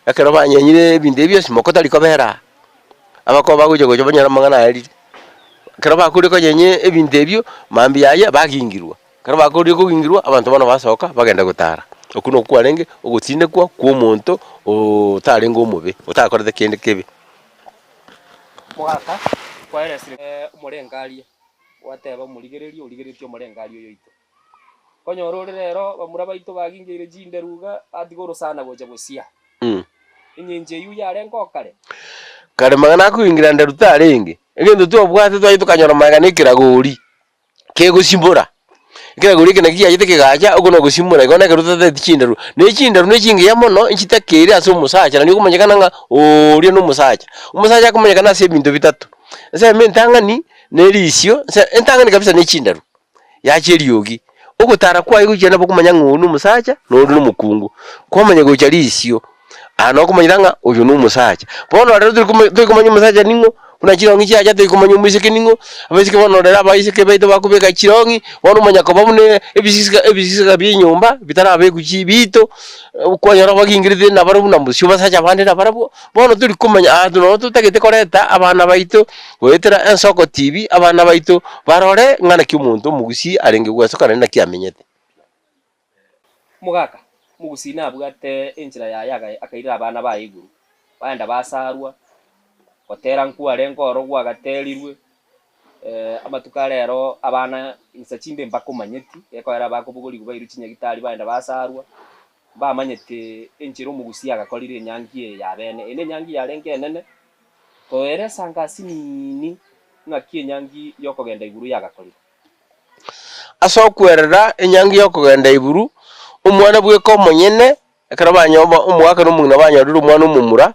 Ekero banyenyire ebinto ebi bionsi, moko tari kobera aa, abakoba bagocha gocha banyore amang'ana ayarire. Ekero bakorire konyenya ebinto ebio, mambia yaye bagingirwa, ekero bakorire kogingirwa, abanto bono basoka bagenda gotara. Okwo nokwo kwarenge ogotindekwa kwa omonto otarenge omobe, otakorete kende kebe. Mogaka kwaeresire omorengaria, gwateba omorigereria origereretie omorengaria oyo oito. Konyora ore rero bamura baito bagingeire chinderu iga, batiga orosana gocha gosia. Engencho eyio yarenge oo kare. Kare mang'ana akogingira nderu tarenge, egento twabwate twachia tokanyora magega na ekeragori kegosimbora. Ekeragori eke nakio kiachete kegacha oko nogosimbora igo nekero totateti chinderu. Na echinderu ne chingiya mono nchitakeire ase omosacha naende okomanyekana ng'a oria na omosacha. Omosacha akomanyekana ase ebinto bitato, ensemo entang'ani na erisio, entang'ani kabisa ne chinderu. Yacha eriogi, ogotara kwaye gochia nabo okomanya ng'a oyo nomosacha na onde nomokungu, kwamanya gocha risio, aa nokomanyera ng'a oyo nomosacha. Bono rero tori koma tori komanya omosacha ning'o, buna chirong'i chiacha tori komanya omoiseke ning'o, abaiseke bono rero abaiseke baito bakobeka chirong'i, bono omanya koba buna ebisisika ebisisika bia enyomba bitarabekwa chibiito, kwanyora bagingerete nabarabwo buna mosio basacha bande nabarabwo, bono tori komanya aa nonye totagete koreta abana baito. Goetera ensoko tibi abana baito barore ng'a naki omonto omogusii arenge gwesoka naende naki amenyete. Omogaka omogusii nabwate enchera yaye akairera abana baye igoro, baenda basarwa, gotera nkwarenge oro gwagaterirwe, amatuko a rero abana insa chinde mbakomanyeti, gekoera bakobogorigwa bairwe chinyagitari baenda basarwa, mbamanyete enchera omogusii agakorire enyangi eye ya bene. Eye nenyangi yarenge enene, Toere esangasi nini ng'aki enyangi y'okogenda iguru yagakorirwe. Ase okwerera enyangi y'okogenda iguru, omwana bweka omonyene, ekero banyoba omogaka na omong'ina banyorire omwana omomura,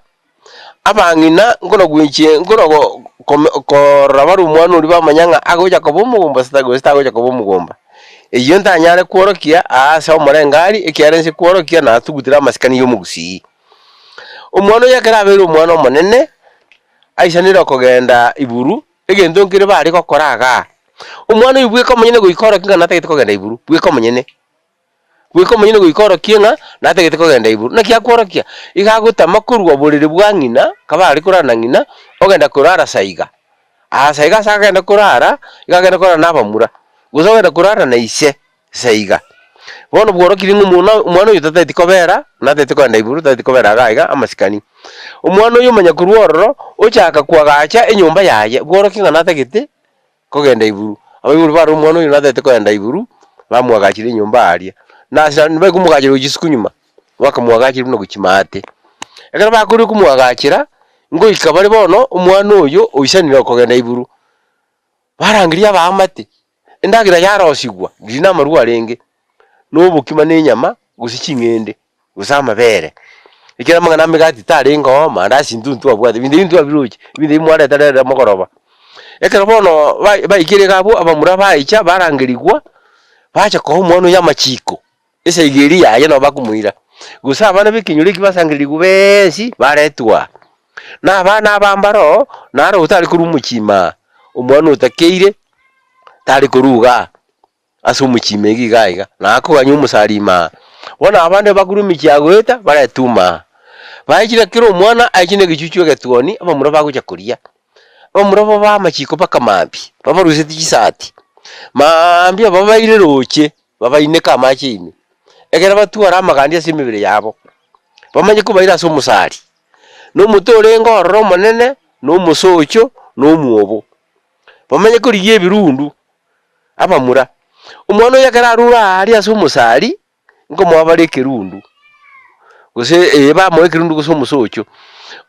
abang'ina nkona gwenchie nkona go kome korora bare omwana oria bamanya ng'a agocha koba omogomba gose gose tagocha koba omogomba. Eyio ntanyare kworokia aa ase omorengari, ekiagera inse kworokia natugutire amasikani ya omogusii. Omwana oyo ekero abeire omwana omonene, aisanire okogenda iburu, egento nkere bare gokora igaa. Omwana oyio bweka omonyene goika orokie ng'a natagete kogenda iburu, bweka omonyene. Bweka omonyene goika orokie ng'a natagete kogenda iburu. Naki akworokia? Iga agotama korwa borere bwa ng'ina, kaba are korara na ng'ina, ogenda korara saiga. Aa saiga ase agenda korara, iga agenda korara na abamura, gose ogenda korara na ise saiga. Bono bworokirie ng'a omwana omwana oyo tatageti kobera, natagete kogenda iburu, tatageti kobera iga iga amasikani. Omwana oyo omanya korwa ororo, ochaka koagacha enyomba yaye, bworokia ng'a natagete kogenda iburu. Abaibori barora omwana oyo natagete kogenda iburu, bamwagachire enyomba aria. Na ase aria bakomwagachera gochia isiko nyuma, bakamwagachera buna gochia maate. Ekero bakorire komwagachera, ngoika bare bono omwana oyo oisanire okogenda iburu, barangeria abaamate, endagera yarosigwa, riria na amarwa arenge, na obokima na enyama, gose ching'ende, gose amabere. Ekero amang'ana amegati tarenge oo, mandasi intwe ntwabwate, ebinto ebi ntwabiroche, ebinto ebi mwareta rero mogoroba. Ekero bono bai baikire iga abwo, abamura baicha barangerigwa, bacha koa omwana oyo amachiko, esaiga eria yaye nabo bakomoira. Gose abana ba ekenyoro eki basangererigwe beensi, baretwa aa. Na abana aba mbaroo, naro otare korwa omochie ime aa, omwana otakeire, tare korwa igaa. Ase omochie ime iga iga, na akoganya omosari ime aa. Bono abande bakorwa emechie ya goeta, baretwe ime aa. Baechire kera omwana aiche na egechuchu egetuoni, abamura bagocha koria. Abamura babae amachiko mpaka mambia, babarusetie chisati, maambia babaire roche, babaineke amache ime, ekero batware amagandi ase emebere yabo, bamanye kobaira ase omosari. Na omote orenge ororo omonene, na omosocho, na omwobo. Bamanye korigia ebirundu, abamura. Omwana oyo ekero arure aaria ase omosari, nkomoa bare ekerundu, gose ee bamoa ekerundu gose omosocho,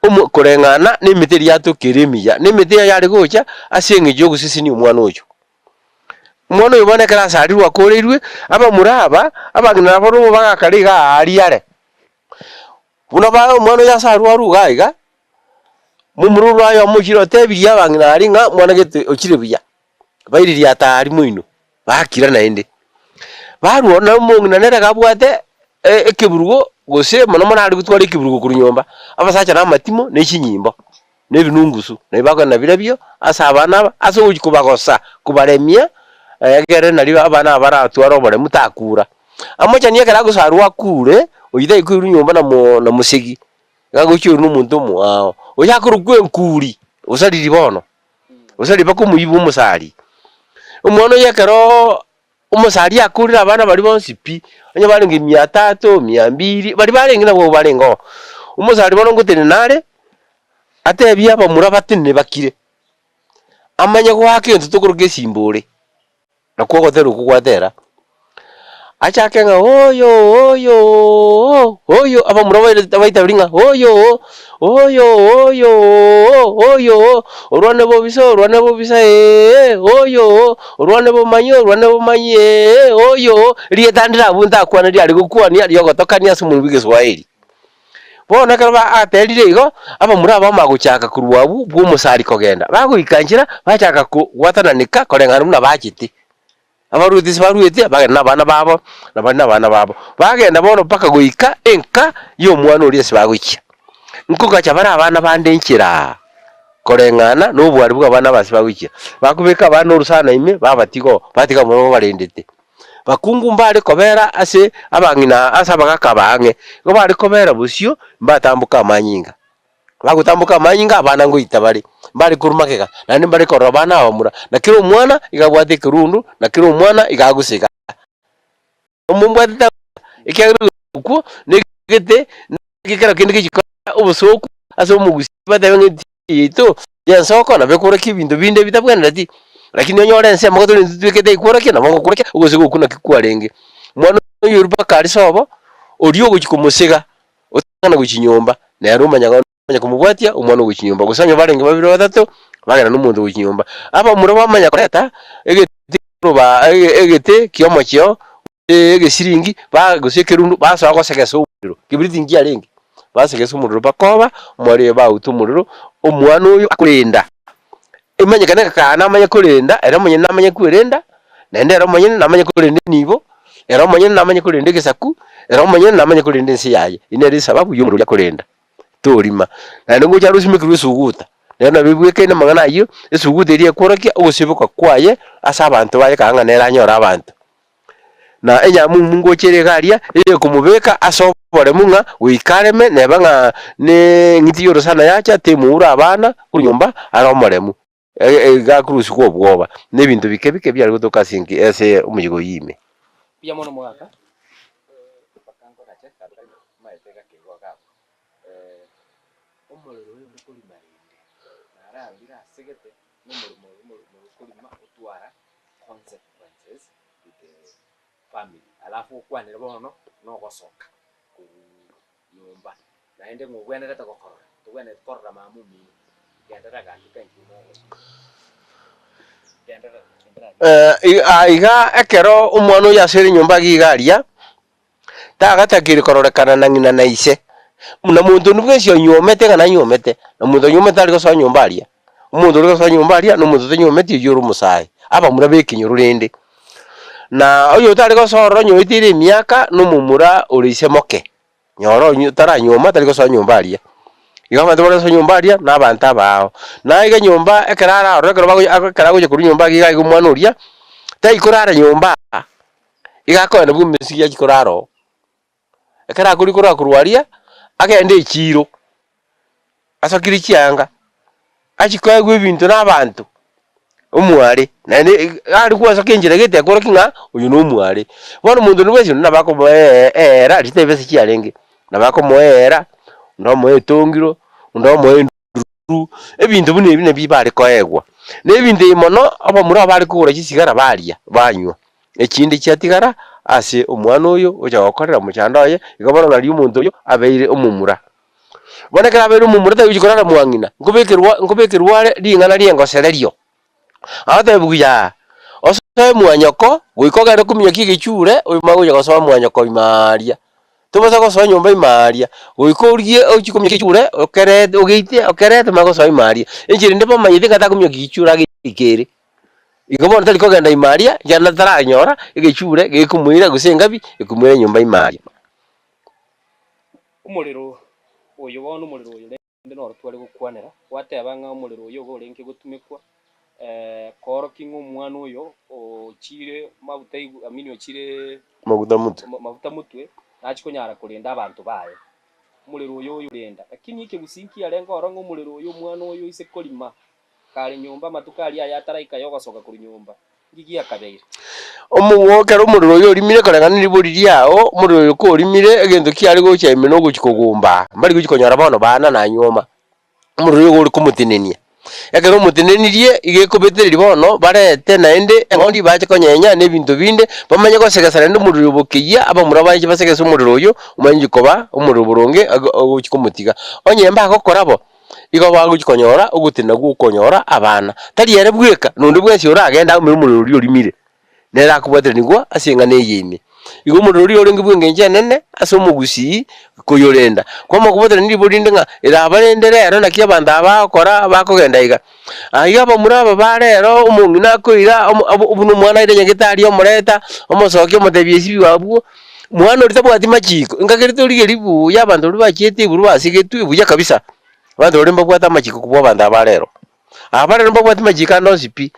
omo koreng'ana na emete eria yatokire emiya, na emete eye yare gocha ase eng'encho ya ogosesenia omwana oyo. Omwana oyo bono ekero asarirwe akoreirwe, abamura aba, abang'ina nabo bagakare iga aaria are. Buna ba omwana oyo ase arwe arwe iga iga, momura orwe aye omochire otebirie abang'ina aria ng'a mwana gete ochire buya, bairirie atari moino, bakira naende. Barwa ororo na omong'ina nere iga abwate ekeburugo gose mono mono are gotwara ekeburugo korwa nyomba, abasacha na amatimo na echinyimbo, na ebinungusu, nabi bakogenda nabirobio ase abana aba, ase ogochia kobagosa, kobaremia, ekere nario abana aba baratware oboremu takura. Amochani ekero agosarwa akure, oyio tari koirwa nyomba na mo na mosegi, iga agochia oirwa na omonto omoao, oyo akorokwa enkuri, osariri bono, osariri mpaka omoibi omosari. Omwana oyo ekeroo omosari akurire abana baria bonsi pi, onye barenge mia tatu, mia mbiri, baria barenge nabwo barenge oo. Omosari bono ngotenena are, atebie abamura batenene bakire, amanye goaka egento tokoroka esimbore. Nakwo ogotera okwo gwatera, achake ng'a oyo oyo oo oyo, abamura bairete baitaberia ng'a oyo oo, oyo oyo oo oyo oo, orwane bobisa orwane bobisa eeh, oyo oo, orwane bomanyi orwane bomanyi eeh, oyo oo, erieta ndire abwo ntakwane riare gokwania riogotokania ase omonwa bwa egeswahili. Bono ekero ba aterire igo, abamura aba bamanya gochaka korwa abwo bw'omosari kogenda, bagoika nchera, bachaka ko gwatananeka koreng'ana buna bachete. Abaruoti ase baruete, bagenda na abana babo, na baria na abana babo. Bagenda bono mpaka goika enka y'omwana oria ase bagochia. Nkogacha bare abana bande nchera koreng'ana na obwari bwa abana aba ase bagochia. Bakobeka abana orosana ime, babatiga oo, batiga abamura babarendete. Bakungu mbare kobera ase abang'ina ase abagaka abaang'e, igo bare kobera bosio mbatamboka amanyinga. Bagotamboka amanyinga abana ngoita bare, mbare korwa magega, naende mbare korora abana abamura, na kera omwana iga abwate ekerundu, na kera omwana iga agosega. Omombwatete ekiagera okwo negete ekero kende gechikora obosooku ase omogusii batebe ng'a yaito y'ensoko nabo ekworokia ebinto binde bitabwenereti, lakini onyore ensemo iga tore intwe twekete ekworokia nabo ngokworokia ogose gokwo naki kwarenge. Omwana oyo oria mpaka aria sobo, oria ogochia komosega, otang'ana gochia nyomba, nere omanya omanya komobwatia omwana ogochia nyomba, gose onye barenge babere batato, bagenda na omonto ogochia nyomba. Abamura bamanya koreta egete roba egete kia omocheo, egesiringi, ba gose ekerundu, basoa gosegesa omorero, kebiriti nkiarenge. Basegesa omorero bakoba, omware oyo bauta omorero, omwana oyo akorenda, emanyekane ng'a kaa namanye korenda, ere omonyene namanye kwerenda, naende ere omonyene namanye korenda enibo, ere omonyene namanye korenda egesaku, ere omonyene namanye korenda ense yaye. Eyio nere esababu ya omorero oria korenda, torima. Naende ngocha are osimekirwe esuguta. Nero nabo ebwekaine amang'ana ayio, esuguti eria ekworokia ogosiboka kwaye ase abanto baye kang'a ng'a nere anyore abanto. Na enyamumu ngocha ere iga aria, eyekomobeka ase oboremu ng'a goika areme, neba ng'a ne eng'iti y'orosana yacha temoura abana korwa nyomba are omoremu. Iga akorusigwa obwoba, na ebinto bike bike biare gotoka ase enki ase omoyega oyio ime. Mbuya mono mogaka. Iga ekero omwana oyio asoire nyomba iga iga aria, tagatakeire kororekana na ng'ina na ise, buna monto onde bwensi onyuomete ng'a nanyuomete, na monto onyuomete tari gosoa nyomba aria, omonto ore gosoa nyomba aria na omonto otanyuometi oyio ore omosae, abamura ba ekenyoro rende. Na oyotare gosoa ororo onye oeteire emiaka na omomura ore ise moke. Nyora onye taranyuoma tari gosoa nyomba aria. Igo abanto bare gosoa nyomba aria na abanto abaao. Na iga nyomba ekero ararore ekero bago ekero agocha korwa nyomba iga iga omwana oria, tai korara nyomba aa, iga akoenda bwa emesigi achia korara oo. Ekero akoria korwa korwa aria, agende echiiro, asokire chianga, achie koegwa ebinto na abanto, omware, naende are gwasoka enchera gete ekorokia ng'a oyo na omware. Bono omonto onde bwensi onde nabo akomoee eera riria tari besa chiarenge, nabo akomoeera, onde omoe etongiro, onde omoe enduru, ebinto buna ebi nabio bare koegwa. Na ebinto ebi mono, abamura abare kogora chisigara baria, banywa, echinde chiatigara ase omwana oyo ocha gokorera omochando oye, igo bono nari omonto oyo abeire omomura. Bono ekero abeire omomura tari gochia korara mwang'ina, nkobekerwa nkobekerwa are ring'ana ri'engosererio. Agotebiwa yaa, osoe mwanyoko, goika ogende kominyokia egechure, oime gocha gosoa mwanyoko ime aaria. Tobasa gosoa nyomba ime aaria, goika origie ochie kominyokia egechure, okerete ogeite okerete omanye gosoa ime aaria. Enchera ende bamanyete ng'a takominyokia egechure ageike ere. Igo bono tari kogenda ime aaria, ekiagera taranyora egechure gekomoira gose engabi ekomoira nyomba ime aaria. Omorero oyo bono, omorero oyo rende noro tware gokwanera, gwateba ng'a omorero oyo igo orenge gotumekwa koorokia ng'a omwana oyo ochiire maguta igu I mean ochiire Maguta motwe. maguta motwe, nachie konyara korenda abanto baye. Omorero oyo oyorenda. Lakini ekegusii nkiarenge oro ng'a omorero oyo omwana oyo oise korima Kare nyomba amatuko aria aye ataraika yogosoka korwa nyomba, inki giakabeire? Omong'u ekero omorero oyo orimire koreng'ana neribori riao, omorero oyo korimire, egento kiare gocha ime nogochia kogumba, mbari gochia konyora bono bana nanyuoma. Omorero oyo igo ore komotenenia. Ekero omotenenirie, iga ekobetereria bono barete naende eng'ondi bache konyenya na ebinto binde, bamanye gosegesa naende omorero oyo bokeyia, abamura bache basegese omorero oyio, omanye gochia koba omorero boronge ogochia komotiga. Onye mbagokora bo. Igo bagochia konyora ogotenena gw'okonyora abana, tari ere bweka, na onde bwensi oragende aumere omorero oria orimire, nere akobwateranigwa ase eng'ana eye ime. Igo omorero oria orenge bw'engencho enene ase omogusii koyorenda. Kwamokobwaterania ribori rinde ng'a eraba rende rero naki abanto aba bagokora bakogenda iga. Aiga abamura aba ba rero omong'ina akoira omo obo buna omwana aire nyagetari omoreta, omosokia omotebia esibi abwo, mwana oria tabwati machiko, engaki ere torigereria buya abanto baria bachiete igoro basegetwe buya kabisa, abanto baria mbabwate amachiko kobua abanto aba rero. Aba rero mbabwati machiko ande onsi pi,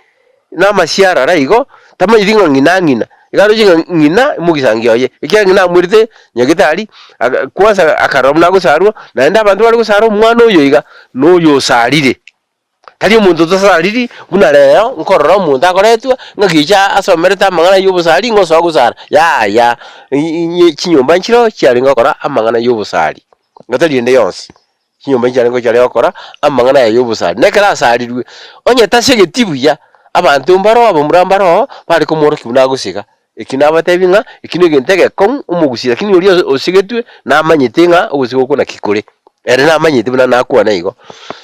na amasiarara igo, tamanyeti ng'a ng'ina ng'ina, iga aroche ng'a ng'ina omogisangi oye, ekiagera ng'ina amwerete nyagetari, aga kwansa akarora buna agosarwa, naende abanto bare gosara omwana oyo iga, na oyo osarire. Tari omonto otasariri, buna rero nkorora omonto akoretwa, ng'a gicha asomerete amang'ana ya obosari ng'a osoa gosara, yaya, inye chinyomba nchireo chiarenge gokora amang'ana ya obosari, ng'a tari ende yonsi, chinyomba nchiarenge chiarenge gokora amang'ana aya ya obosari. Na ekero asarirwe, onye tasegeti buya, abanto mbaroo abamura mbaroo, bare komworokia buna agosega. Eki nabatebi ng'a eki negento egekong'u omogusii, lakini oria osegetwe namanyete ng'a ogosega okwo naki kore. Ere namanyete buna nakwane igo.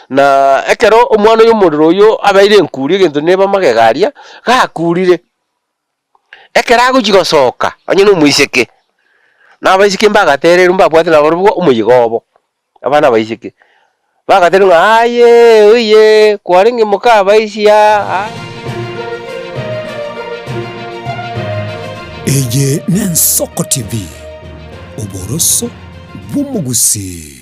Na ekero omwana oyo omorero oyo abeire enkuri egento neba magega aria, gakurire, ekero agochia gosoka, onye na omoiseke, na abaiseke mbagatererwe mbabwate nabarobwo omoyega obo. Abana abaiseke bagateeba ng'a aye oye kwarenge moka abaisia aye. Eye n'Ensoko TV, oboroso bw'omogusii.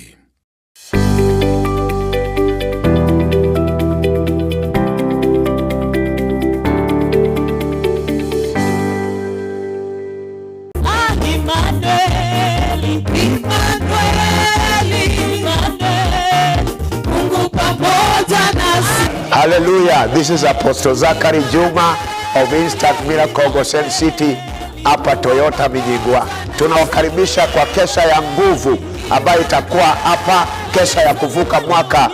Hallelujah. This is Apostle Zachary Juma of Instant Miracle Goshen City hapa Toyota Minyigwa. Tunawakaribisha kwa kesha ya nguvu ambayo itakuwa hapa, kesha ya kuvuka mwaka.